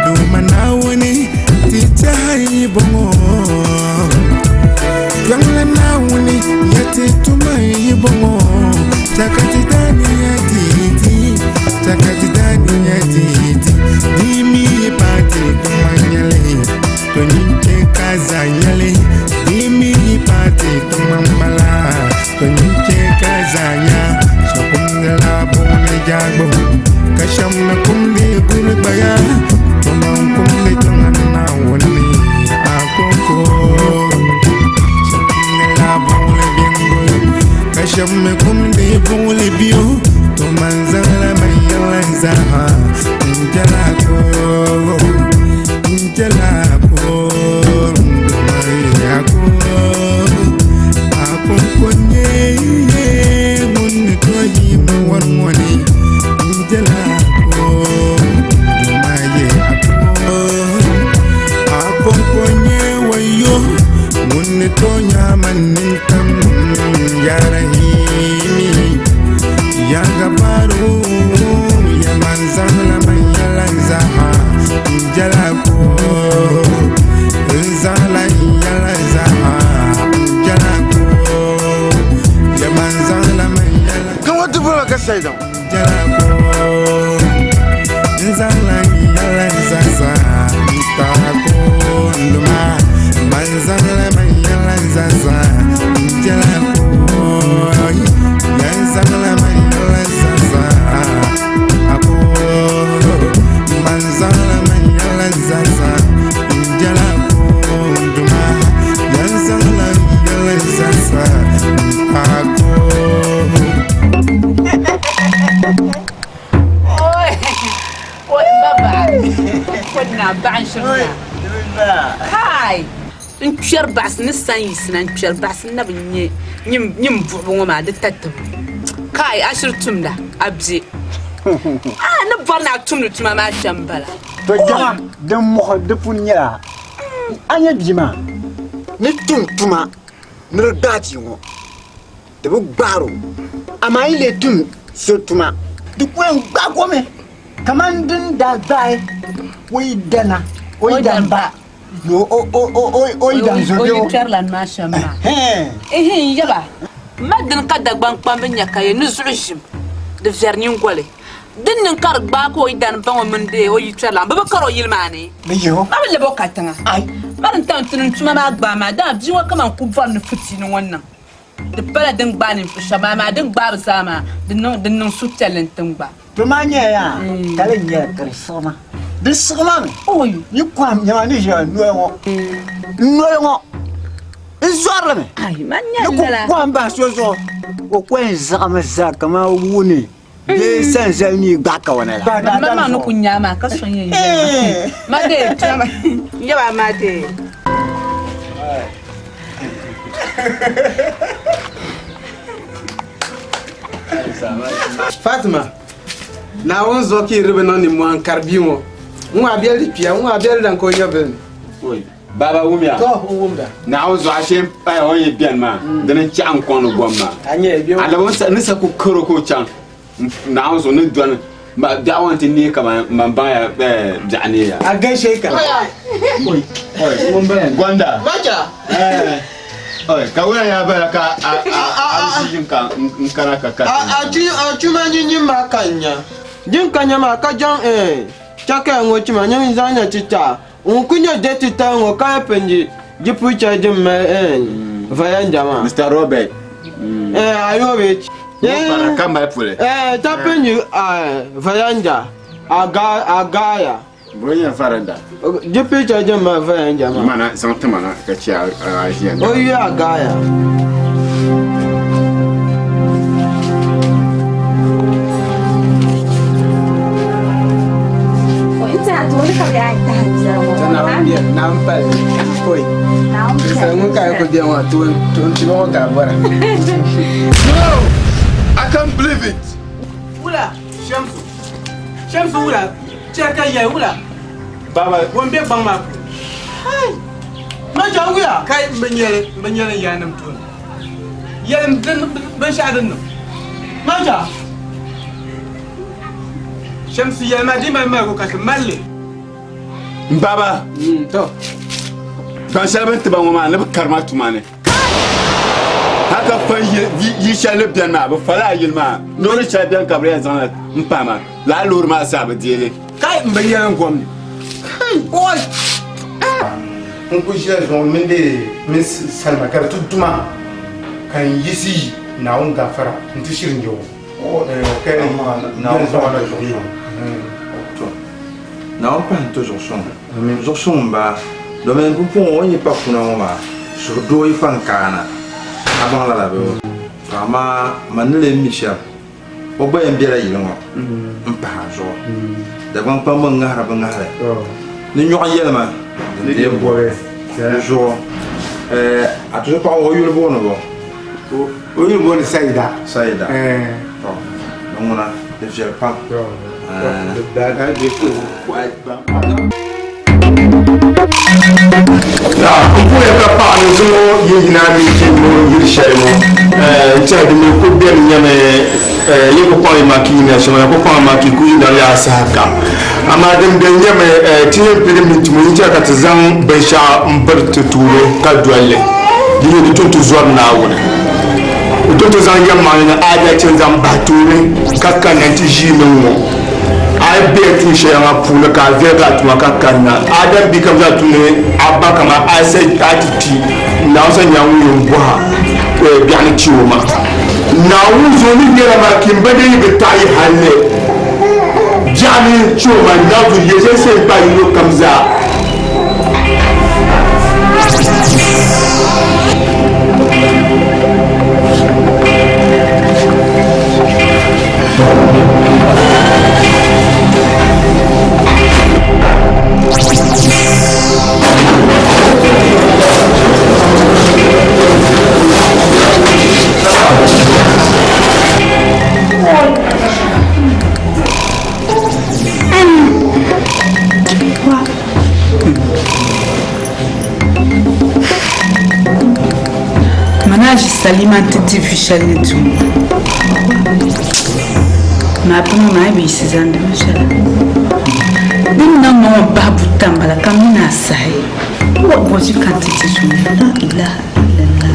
Dumanawini Tijai Bongo Yangla nawuni yati tumai bongo Chakati dani yati chakati dani yati Dimi pati tumanyale Tonyinche kazanyale Dimi pati tumambala Tonyinche kazanya Shakumla bone jagbo Kashamna kumdi gulbaya Tumankumdi tungana wuni Akoko Kashamme kumdi bule biyo To manzala mayalanza Njala ko Njala ko Ndumaya ko Akonkonye Mun toyi mwanwani Njala ko Ndumaya ko Akonkonye wayo Mun tonya manintam Ya Rahimi Ya Gafaru Ya Manzala Mayalanza Jalako Nzala Yalanza Jalako Ya Manzala Mayalanza Kan wata bura ka sai da Jalako Nzala Yalanza Ntako Nduma Manzala Mayalanza Jalako Yanzala Mayalanza Ako Manzala Mayalanza Jalako. shiri zaa. Kai! N kpɛri baɣisi ni san yiɣisina n kpɛri baɣisi na bi nya nyim buɣibu ŋɔ maa di tatibu. Kai! A shiri tumda, a be. A ni bɔri ni a tumdi tuma maa shɛm m-bala. To jama din muɣi di puuni nyɛla a nya bia maa ni tum tuma ni di gbaai bia ŋɔ. Di bi gbaar o, amaa yi lee tum so tuma, di ku yɛn gbaag o mi kaman din daa gbaai o yidana, o yidan ba ni o yidan zo bee o. O yikpɛrilan maa shɛm maa. Ihin yaba, ma dini ka Dagbaŋ kpambi nya ka yɛ ni zuɣu ʒim di viɛri nyiŋgoli. Din niŋ ka di gbaag o yidan ba ŋɔ mini o yikpɛrilan, bɛ bi kar o yili maa ni. Ma bi lab o katiŋa. Ma din tam ti ni n tuma maa gbaai maa, dama bia ŋɔ kaman ku bɔri ni fitiini ŋɔ niŋ. Di pala din gbaai ninvuɣ shɛba amaa din gbaai bɛ zaa maa, di niŋ di niŋ suhupiɛlli n-tin gba. To maa nyɛla yaa ka di nyɛla ka di siɣima. Di siɣima mi yi kɔhim nɛma ni ʒiya noli ŋɔ, noli ŋɔ n zɔrili mi ni ku kɔhim bahi so zuɣu o ku yɛn zaɣimi zaa kaman wuni bee sanzali ni yi gbahi kawana la. Ma maa ni ku nya maa ka so yɛn yɛli ma dee yaba maa dee. Fatima, Naawuni zuɣu ka yi di bi niŋ nimmohi n-kari bia ŋɔ. N ŋɔ a biɛli di kpiya, n ŋɔ a biɛli dan ka o nyɛ bili ni. Baba wumya. To, n wumda. Naawuni zuɣu ashe paya o yi beni maa, dini n-chaɣi n kɔŋ ni gom maa. A nyɛ bɛ Alaba ni sa ku karo ka o chaŋ. Naawuni zuɣu ni dɔni biɛɣu ŋɔ nti neei kaman man baŋya biɛɣu neeya. A gaishe ka. Gonda. Bacha. Ka wula yaa bala ka a a ʒi ka n kana ka ka. A chuma nyinyin maa ka n nya. Din ka nya maa ka jaŋ chakaya ŋɔ chima nyin zaŋ nya ti taɣa. Ŋun ku nyɛ de titali ŋɔ ka yɛ pindi di picha din mali vayanda maa. Mr. Robert. Ayobe. Ŋɔ ka mali puli. Ta pindi vayanda a gaaya. Bɔ nyɛ varanda? Di picha din mali vayanda maa. Mana zaŋ ti ma na ka chɛ a ʒiya. O yuya a gaaya. No! I can't believe it. Wula, Shamsu. Shamsu wula, chɛ ka yɛli wula. Baba. Ŋun be gbaŋ maa puuni. Hai! Maja wula! Kai m bi nyɛli, m bi nyɛli n yaannim tooni. Yɛlim din binshɛɣu din niŋ. Maja! Shamsu yɛli ma di mali maligu ka ti mali li. M baba. To. Gbaŋ shɛli bɛ ni ti ba ŋɔ maa ni bɛ kari ma tuma ni. Hal ka fa yili shɛli ni beni maa, bɛ fala a yili maa. Loori shɛli beni ka bɛ yɛn zaŋ na m-pahi ma, lala loori maa zaa bi deei li. Kai m bi yɛli n gom ni. Kai! Oi! N ku ʒila zuŋɔ mini di mini salima ka di ti duma ka n yiɣisi yi Naawuni gaafara nti shiri nya o. Ka yɛli zuŋɔ na zuɣu suŋ. Naawuni pahi n-ti zuɣu suŋ. Zuɣu suŋ m-bala domin pumpɔŋɔ o ni yi pa kuna ŋɔ maa suhudoo yi pa n-kaana a baŋ lala bee? To amaa man ni lee mi shɛm o gba yɛn bela yili ŋɔ m-pahi a zuɣu. Dagbaŋ kpamba n-ŋahiri bɛ ŋahili ni nyɔɣu yɛlima din deei bɔbi di zuɣu. A tuzopaɣa ŋɔ o yuli booni bɔ? O yuli booni Saida. Saida. To di ŋuna di viɛli pam. N puhiya ka paɣa ni zuŋɔ yi yina mini ti ni yili shɛli ŋɔ n tɛha di mi ku beni nyɛmi yi ku kpaŋ yi maŋ ka yina shɛm ku kpaŋ maŋ ka yi ku yina yaa saha kam amaa din beni nyɛmi ti yɛn pili minti ŋɔ yi tɛha ka ti zaŋ binshɛɣu m biri ti tuuli ka doli li di nyɛ di tum ti zɔri Naawuni di tum ti zaŋ yɛlimaŋli ni aadalchi n zaŋ bahi tooni ka kanna nti ʒiini ŋ-ŋɔ A yi be tuun shɛli ŋa puuni ka a viɛligi a tuma ka kanna, Adam bia kam zaa tumdi a ba kaman a ti kpi, Naawuni sa nyɛla ŋun yɛn bɔh a biɛɣu ni ti o maa. Naawuni zuɣu ni nyɛla maa ka m ba dee yi bi taɣi yi halli biɛɣu ni ti o maa, Naawuni zuɣu yɛl shɛli sa yi kpaai yino kam zaa. Manaji Salima nti di vi shɛli ni di ŋɔ. Maa bini maa bi yiɣisi zani di bi viɛla. Din niŋ ma ŋɔ bahi buta m-bala ka m mini a sahi. Bɔzi ka n ti di zuŋɔ. La ilaha illallah.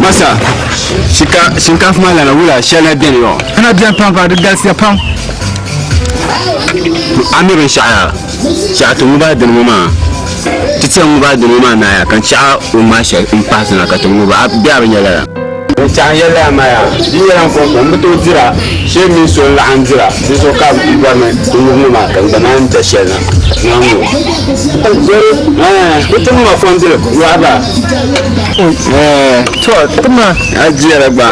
Masa, shinkaafa maa lana wula shɛli na beni yɔ? Kana beni pam ka di galisiya pam. A mi binshɛɣu yaa? Shɛɣu ti ŋubi a dini ŋɔ maa, ti ti yɛn ŋubi a dini ŋɔ maa naaya ka n chaɣi o ŋmaai shɛli m-pahi ti na ka ti ŋubi a bee a bi nya lala? N chaɣi n yɛli lala maa yaa, di nyɛla n kɔŋko m bi tooi dira shee mini so n-laɣim dira, dinzuɣu ka m bɔri ni n ŋubi ŋɔ maa ka n gba naan da shɛli na naan ŋubi. Ɛɛh, bɛ ti ŋub a fɔndili yɔɣu ba. Ɛɛh, To, ti ma. A jiyala gba.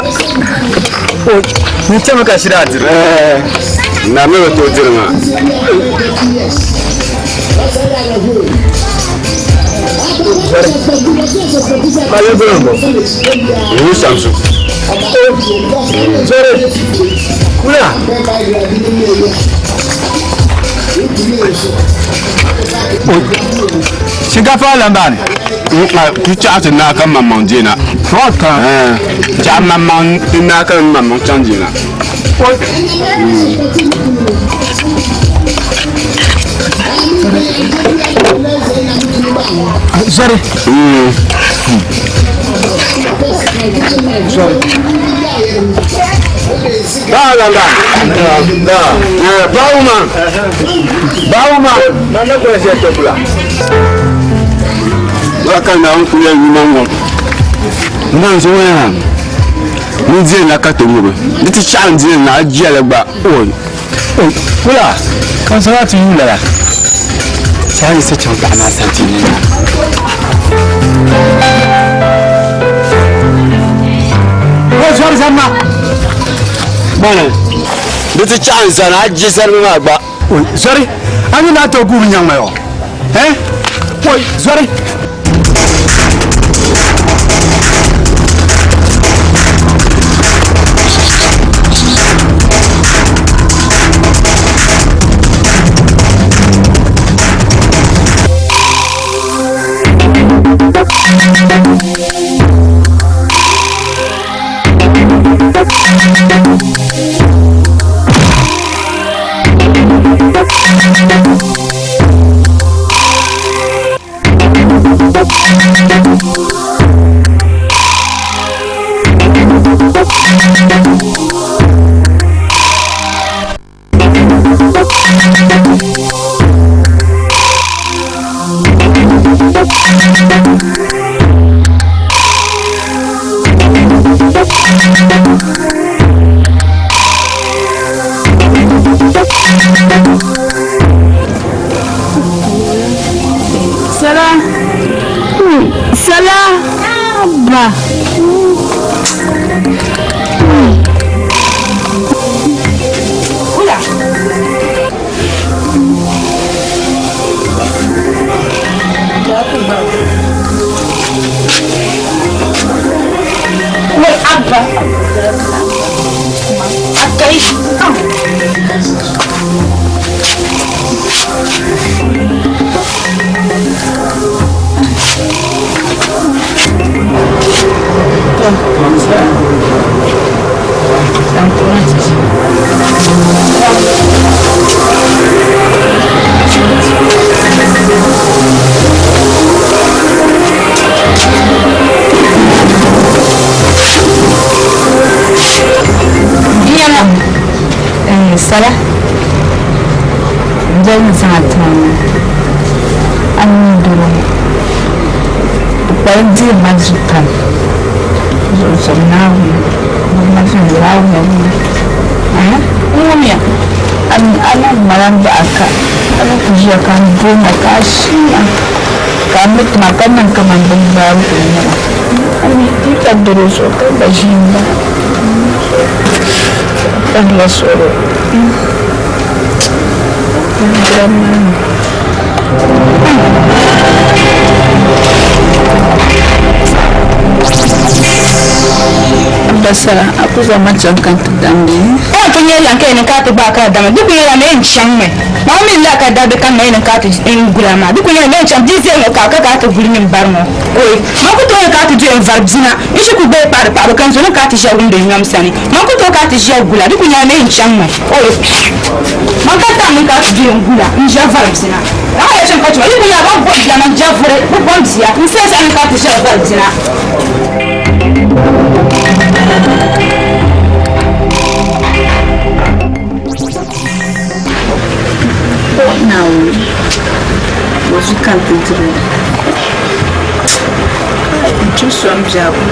N chami ka shiri a diri. Ɛɛh, na mi bi tooi diri maa. Kali bolombo. Ni Shamsu. Zori. Kula. Shinkafa lambani. Ku chaɣi ti naa ka maŋmaŋ deena. Chaɣi maŋmaŋ ti naa ka maŋmaŋ chaŋ deena. Zori. Zori. Ba lamba. Bawo ma. Bawo ma. Na ko se to kula. Ba ka na ku ya ni mango. Nan zo ya. Ni je na ka to ngobe. Ni ti cha ndi na je le gba. Oi. Oi, kula. Kan sa ti yula la. Sai se chan pa na sa ti ni. Ko zori zamma. Bana. Ni ti cha nza na je sar ma gba. Oi, zori. Ani na to gu nyang ma yo. Eh? Oi, zori. Sala, n doli ni zaŋ a tima ŋɔ, a ni doro ŋɔ, di kpalim diri ma zuɣu pam. Zuɣu zom Naawuni, gbubi ma viɛnyɛla a wumya wumya. Aha, n wumya, a mi a niŋ ma la m-baɣa ka a ni ku ʒiya ka n booni a ka a shii ma, ka a mi ti ma ka niŋ kaman bimbaarigu n-nyɛ ma. A mi yi ka doro zuɣu ka gba ʒi m-baɣa. Pahila suɣulo. Basara, a ku zaŋ ma chaŋ ka n ti dam bee? O ti nyɛ lan ka yi niŋ ka a ti gbaai ka a dama, di ku nyɛla mɛ n-chaŋ mi. Maa mi la ka dabbi kam mɛ niŋ ka a ti n gula maa, di ku nyɛla mɛ n-chaŋ bia zali ŋɔ ka ka a ti guli nyini bari ŋɔ. Oi, man ku tooi ka a ti doya n-vari bia na, n shi ku gbai paɣiri paɣibu ka n zo niŋ ka a ti ʒiya wumdi n nyom sani. Man ku tooi ka a ti ʒiya gula, di ku nyɛla mɛ n-chaŋ mi. Oi, man ka tam niŋ ka a ti doya n-gula n-ʒiya vari bia na. Lala ya shɛm ka chɛ ma, yi ku nyɛla ban bɔri bia man jia vuri, bɛ bɔri bia, n sayi saha niŋ ka a ti ʒiya vari bia na. O Naawuni, bɔzu ka n ti diri li? N tu so m biɛhigu.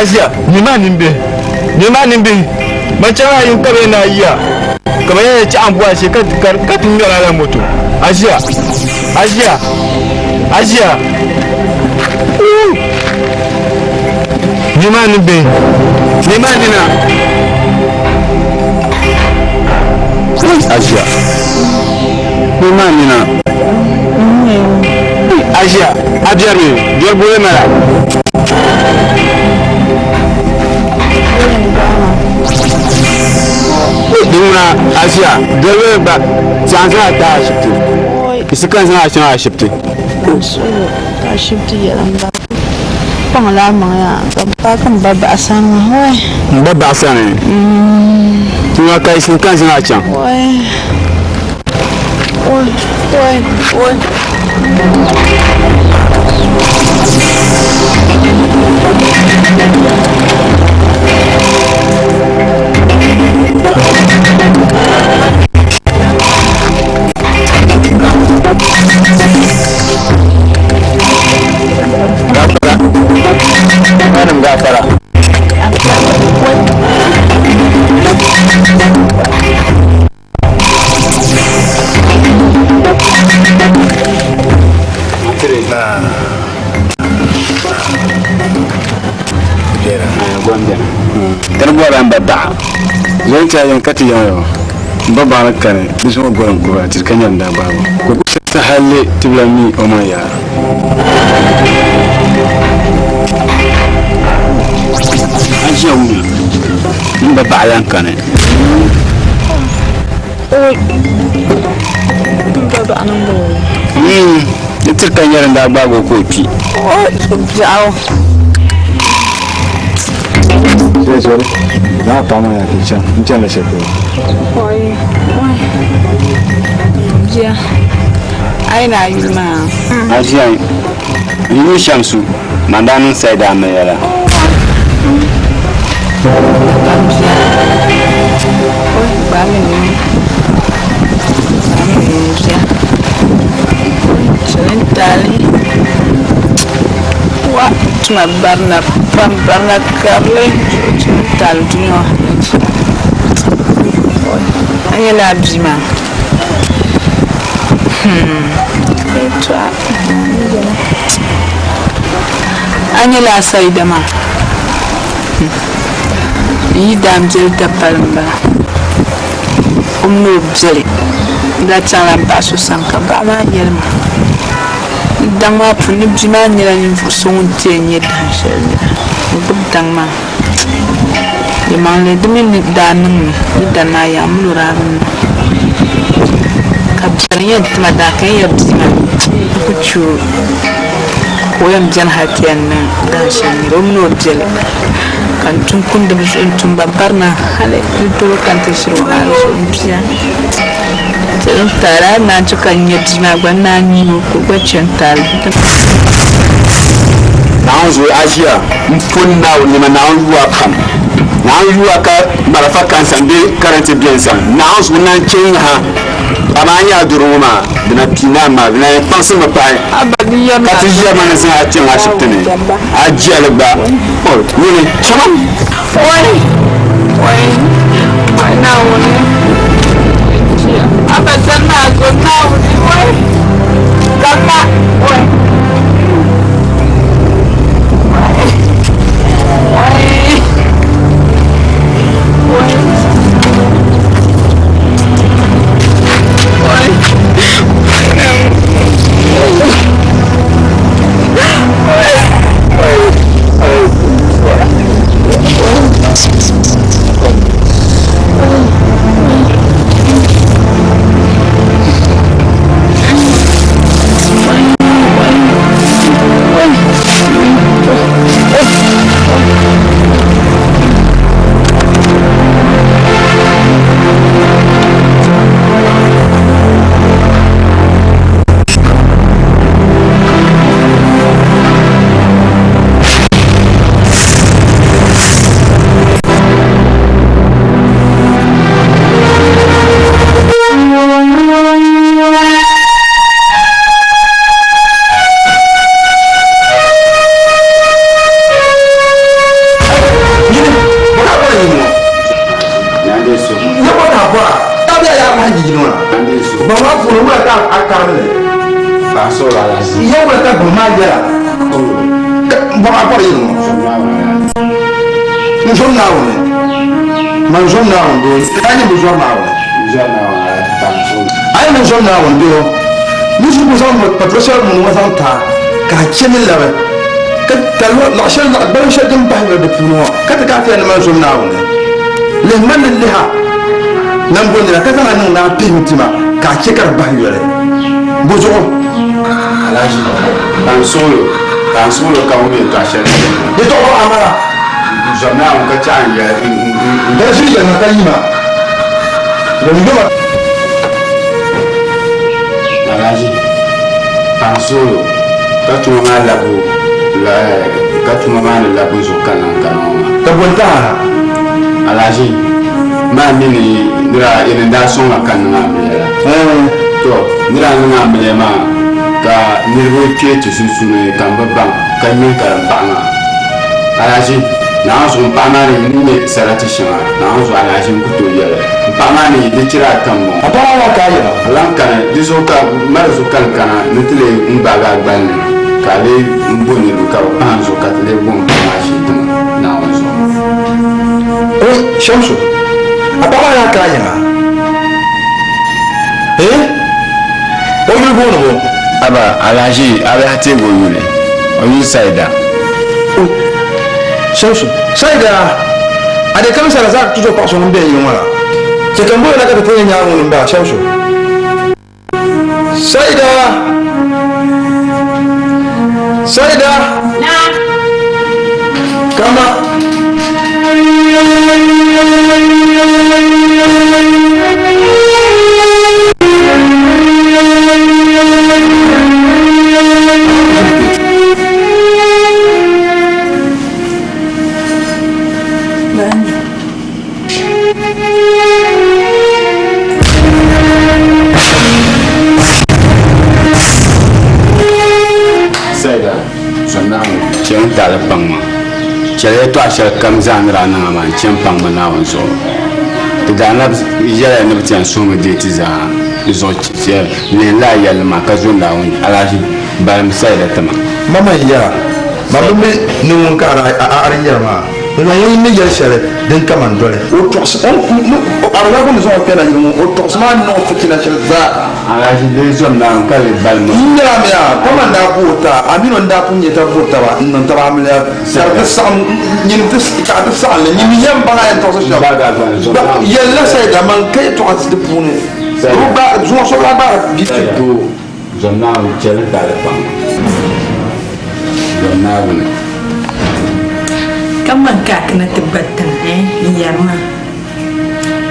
Asia, nima nimbihi, nima nimbihi, man chaŋ a yiŋ ka bɛ na yiya, ka bɛ yɛn chaɣ m-bu a shee ka ti ŋmɛri a la moto. Asia, Asia, Asia, Ooh! Nima nimbihi, nima nina. Asia, nima nina. Asia, a biɛrimi, biɛri boli ma la. Di ŋuna Asia, biɛri boli gba, zaŋ zaŋ a tahi ashibiti. Isi ka n zaŋ a chaŋ ashibiti. Ashibiti yɛla m-bala. Kpaŋla a maŋa yaa ka m paaki m ba baɣa sani maa wai. M ba baɣa sani? Ŋuna ka isi ka n zaŋ a chaŋ. Wai. Wai, wai, wai. Gafara. Manim gafara. Tini bɔri n ba baɣa. Zɔn ti a yɛn ka ti yaŋ yo. N ba baɣa ni kani di zuɣu gɔrim guba tiri ka nyam daa gbaabu. Ka o ku sa halli ti bi lahi mi o maŋ yaa. A ʒiya wumya n ba baɣa lan kani. Di tiri ka nyɛri n daa gbaagi o ka o kpi. Zai sori, zaŋ a paɣa maa na ti chaŋ, n chanila shɛli polo. Oi, oi, bia, a yi na a yuli maa. A ʒiya n yuli Shamsu, man daa niŋ Saida amiliya la. Oi, gbaami n nuu, gbaami n nuu bia. Oi, chilintali. Wa tuma barina pam, barina karili chilintali dunia ŋɔ ni. Oi, a nyɛ lala bia maa. Hmm, yɛltɔɣa. A nyɛ lala Saida maa. N yi daa biɛli dapali m-bala. O mini o biɛli daa chaŋla m paɣa so sani ka baɣa maa yɛli ma ni daŋ maa puuni ni bia maa nyɛla ninvuɣ so ŋun ti yɛn nyɛ dahin shɛli nira n-gbubi daŋ maa. Yimaŋli di mi ni daa niŋmi ni dan maa yaŋ min o daa bi niŋ ka biɛri yɛn ti ma daa ka n yɛli bia maa n ku chɛ o ka o yɛn beni hal ti yɛn niŋ dahin shɛli nira o mini o biɛli. Ka n tum kundi bɛ zuɣu n-tum ba barina hali ni doro ka n ti ʒiri o maa zuɣu m bia. Ti n taali a naan chɛ ka n nya bia maa gba n naan nya o ka o gba chɛ n taali. Naawuni zuɣu a ʒiya m-poni Naawuni nɛma Naawuni yuwa pam. Naawuni yuwa ka marafa ka n sani bee karanti be n sani. Naawuni zuɣu n naan chɛ n-ŋaha. Amaa a nya a doro ŋɔ maa, di na pii naai maa, di na yɛn kpaŋsi mi pahi ka ti ʒiya maa ni zaŋ a chaŋ ashibiti ni, a jɛli gba. O, ŋuni? Chama! Oi! Oi! Oi Naawuni! Abba sani maa zo Naawuni! Oi! Kamma! Oi! Oi! Oi! Chɛ ni labi ka laɣ shɛli laɣ gbaliŋ shɛli din bahi di puuni ŋɔ ka ti ka ti yɛn ni man zom Naawuni lihi ma ni liha nambo nira ka zaŋ a niŋ ni a pihim ti ma ka a chɛ ka di bahi yoli bɔ zuɣu. Alhaji, ka n suɣilo, ka n suɣilo ka ŋun yɛltɔɣa shɛli yɛli ma. Yɛltɔɣa ŋɔ amara. N zom Naawuni ka chɛ a ni yɛli n. Dala shiri yɛli ma ka yi ma. Di yoma. Alhaji, ka n suɣilo ka tuma maa labu la ka tuma maa ni labu zuɣu ka niŋ ka niŋ maa. Ka bɔ n-tahi a? Alhaji, maa mi ni nira ini daa sɔŋ ma ka niŋ amiliya la. To, nira niŋ amiliya maa ka niriba kpe ti sunsuuni ka m bi baŋ ka ŋme n-karim paɣa maa. Alhaji, Naawuni zuɣu m paɣa maa ni ni nya sarati shɛŋa, Naawuni zuɣu Alhaji n ku tooi yɛli. M paɣa maa ni yi di chira atam ŋɔ. A paɣa maa ka a yɛla? A lan kani, di zuɣu ka mali zuɣu ka n kana ni ti lee n gbaagi a gbali ni ka a lee n bo niriba ka bɛ pahi n zuɣu ka ti lee bo m paɣa maa shee ti ma, Naawuni zuɣu. Oi, Shamsu, a paɣa maa yaa ka a yiŋa? Eh? O yuli booni bo? Aba, Alhaji, a lahi teegi o yuli. O yuli Saida. O, Shamsu, Saida, a dee kami sara zaa ti zo paɣa so ŋun be n yiŋ ŋɔ la. Chɛ ka m boli na ka ti ti nya nyaŋ ŋuni m-ba, Shamsu. Saida! Saida! Naam! Kama! Chɛli yɛtɔɣ shɛli kam zaa ni daa niŋ a maa, n-chɛ m-paŋ ma Naawuni zuɣu. Ti daa na yɛliya ni bɛ ti yɛn suhimi deei ti zaa. Di zuɣu chɛ lihim lala yɛlli maa ka zo Naawuni alahichi balim sayida ti ma. Mama n-yɛra, Man bi mi ni ŋun ka a di yɛri maa, n zaŋ ŋun ni yɛli shɛli din kaman doli. O tɔɣisi o ni Arilagu ni zaŋ o kpɛna yili ŋɔ, o tɔɣisi maa niŋ o fitina shɛli zaa. Alahichi lee zom Naawuni ka lee balim o. N yɛli a mi a, kaman daa ku o ta, a min o ni daa pun nyɛ tab vuri taba n-niŋ taba amiliya, ka di ti saɣim nyini ti ka a ti saɣim li, nyini yɛn baŋ a yɛn tɔɣisi shɛm. Gba yɛlila Saida, man ka yɛtɔɣa di puuni, di bi gbaai, zuŋɔ so bi lahi gbaari bia ti. Doo, zom Naawuni, chɛli n taali paŋ ma. Zom Naawuni. Ka man ka a kana ti ba tiŋa, eh, n-yɛri maa.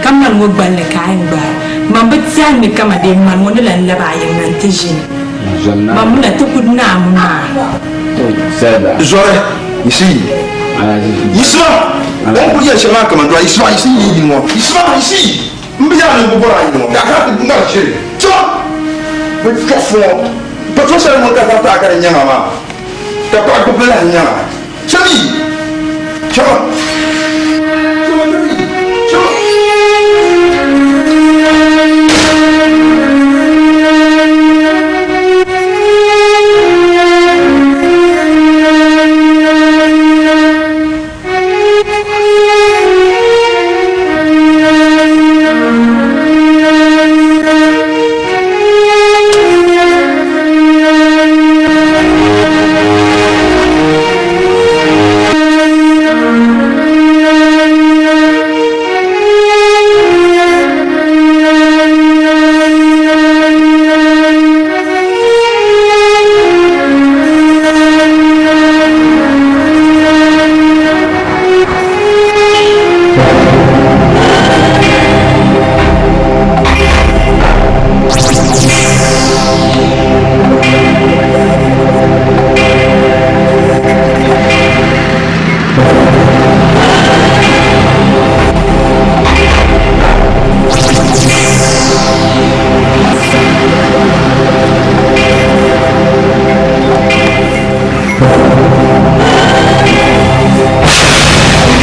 Ka mani ŋɔ gballi ka a yɛn gbaai. Man bi tɛhi ni kaman dee mani ŋɔ ni lan labi a yiŋ na nti ʒini. Man mi na ti ku naami maa. Zɔri, yiɣisi yiɣisima! O ni kuli yɛli shɛli maa kaman dɔɣi yiɣisima, yiɣisi n-yi yili ŋɔ. Yiɣisima, yiɣisi! M bi yaa ni m bi bɔri a yili ŋɔ. Ka a kana ti ŋari ʒiri. Chaŋ! Bɛ chɔɣifu ŋɔ, pato shɛli ŋun ka zaŋ ti a ka di nyaŋ a maa, ka paɣ gbibili lahi nyaŋ a. Chami! Chama! Chama chami! Chama!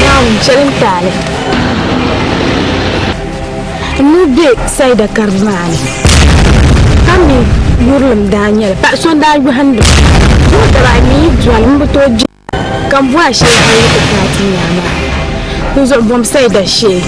Naawuni chɛli n taali n nuu be Saida karibu maa ni ka mi yurilim daa nyɛli paɣa so n daa yɔhindi ma o taba mi yi doli m bi tooi je ka m bɔhi shee hali ni ti paai ti nyaa maa dinzuɣu bom Saida shee.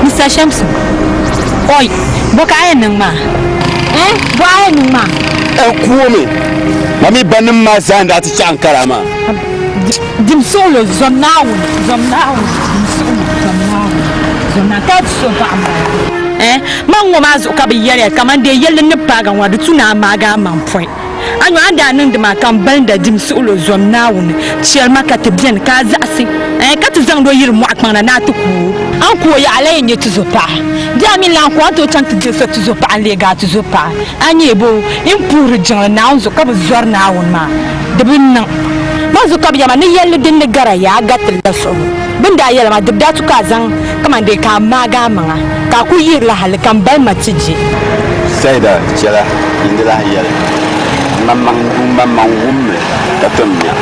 Mr. Shamsu, oi, bɔ ka a yɛn niŋ maa? Eh, bɔ a yɛn niŋ maa? N kuomi, ma mi banim maa zaa n daa ti chaɣ n kara maa. Dim suɣulo, zom Naawuni, zom Naawuni, dim suɣulo, zom Naawuni, zom Naawuni, ka ti so baɣa m-bala. Eh, man ŋɔ maa zuɣu ka bɛ yɛliya kaman dee yɛlli ni paagi ŋɔ, di tu ni a maagi a maŋ pɔi. A nyo a ni daa niŋdi maa ka m balinda dim suɣulo, zom Naawuni, chɛli ma ka ti beni ka a zaɣisi, eh, ka ti zaŋd o yiri mɔɣu kpaŋ na ni a ti ku o. A ni ku o yaɣa la yɛn nyɛ tuzopaɣa. Di a mi lan ku a ni tooi chaŋ ti deei so tuzopaɣa n-leegi a tuzopaɣa. A nyɛ bo n puhiri jiŋli Naawuni zuɣu ka bi zɔri Naawuni maa, di bi niŋ. Man zuɣu ka bɛ yɛli ma ni yɛlli din ni gara yaa gariti la suɣubu. Bɛ ni daa yɛli ma, di daa tu ka a zaŋ kaman dee ka a maagi a maŋa, ka a kul yihiri li hali ka m bali ma ti je. Saida, Chɛla, nyin di lahi yɛli, M maŋmaŋ wummi ka tom nya.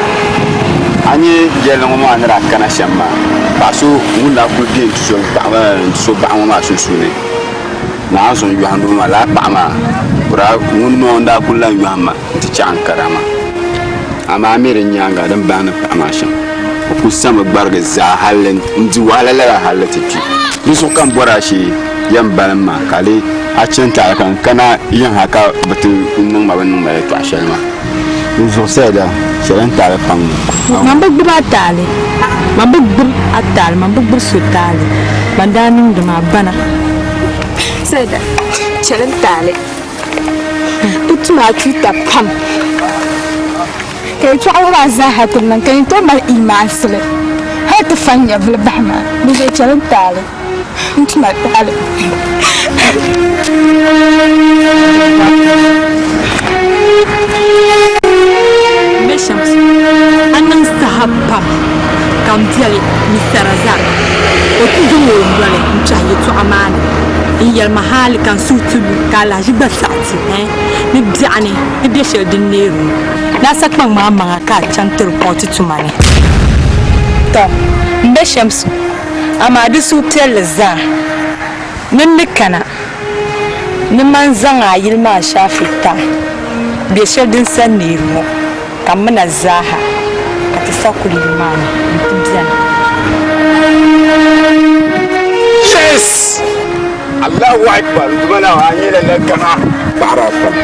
A nya yɛlli ŋɔ maa ni daa kana shɛm maa, paɣ so ŋun daa kul be n-ti so baɣa ŋɔ maa sunsuuni. Naa zuŋ yɔhimbu maa, lala paɣa maa, o daa ŋun noo n-daa kuli lan yɔhim ma nti chaɣ n kara maa. Amaa mi di nyaaŋa din baŋ ni paɣa maa shɛm, o kuli sami gbarigi zaa halli n-di wahala lala halli ti kpi. Di zuɣu ka m bɔri a shee yɛn balim ma ka lee a chani taali ka n kana yiŋ ha ka bɛ ti niŋ ma bɛ ni niŋ ma yɛltɔɣa shɛli maa. Di zuɣu Saida, chɛli n taali paŋ ma. Man bi gbibi a taali, man bi gbibi a taali, man bi gbibi so taali. Ban daa niŋdi maa bana. Saida, chɛli n taali. Di tum a tuuta pam. Ka yɛltɔɣa ŋɔ maa zaaha ti niŋ ka nyin tooi mali iimaansili hal ti fa n nyɛvili bahi maa, di zuɣu chɛli n taali n tuma taali. M be Shamsu, a niŋ saha pam ka m biɛli ni sara zaa. O ti zaŋ o noli n-kpɛhi yɛtɔɣa maa ni n-yɛli ma hali ka n suhu ti lu ka alahiʒi gba saɣi ti ni biɛɣuni ni be shɛli din neeri o. Naasa kpaŋ maa maŋa ka a chaŋ ti ripɔti tuma ni. Tɔ! M be Shamsu, amaa di suhupiɛlli zaa ni n ni kana ni man zaŋ a yili maa shaafi ta be shɛli din sa neeri ŋɔ, ka m mi na zaaha ka ti sa kuli yili maa ni nti beni. Yes! Allahu Akbar! N Duuma Naawuni, a nyɛla lala gama paɣiri a pam.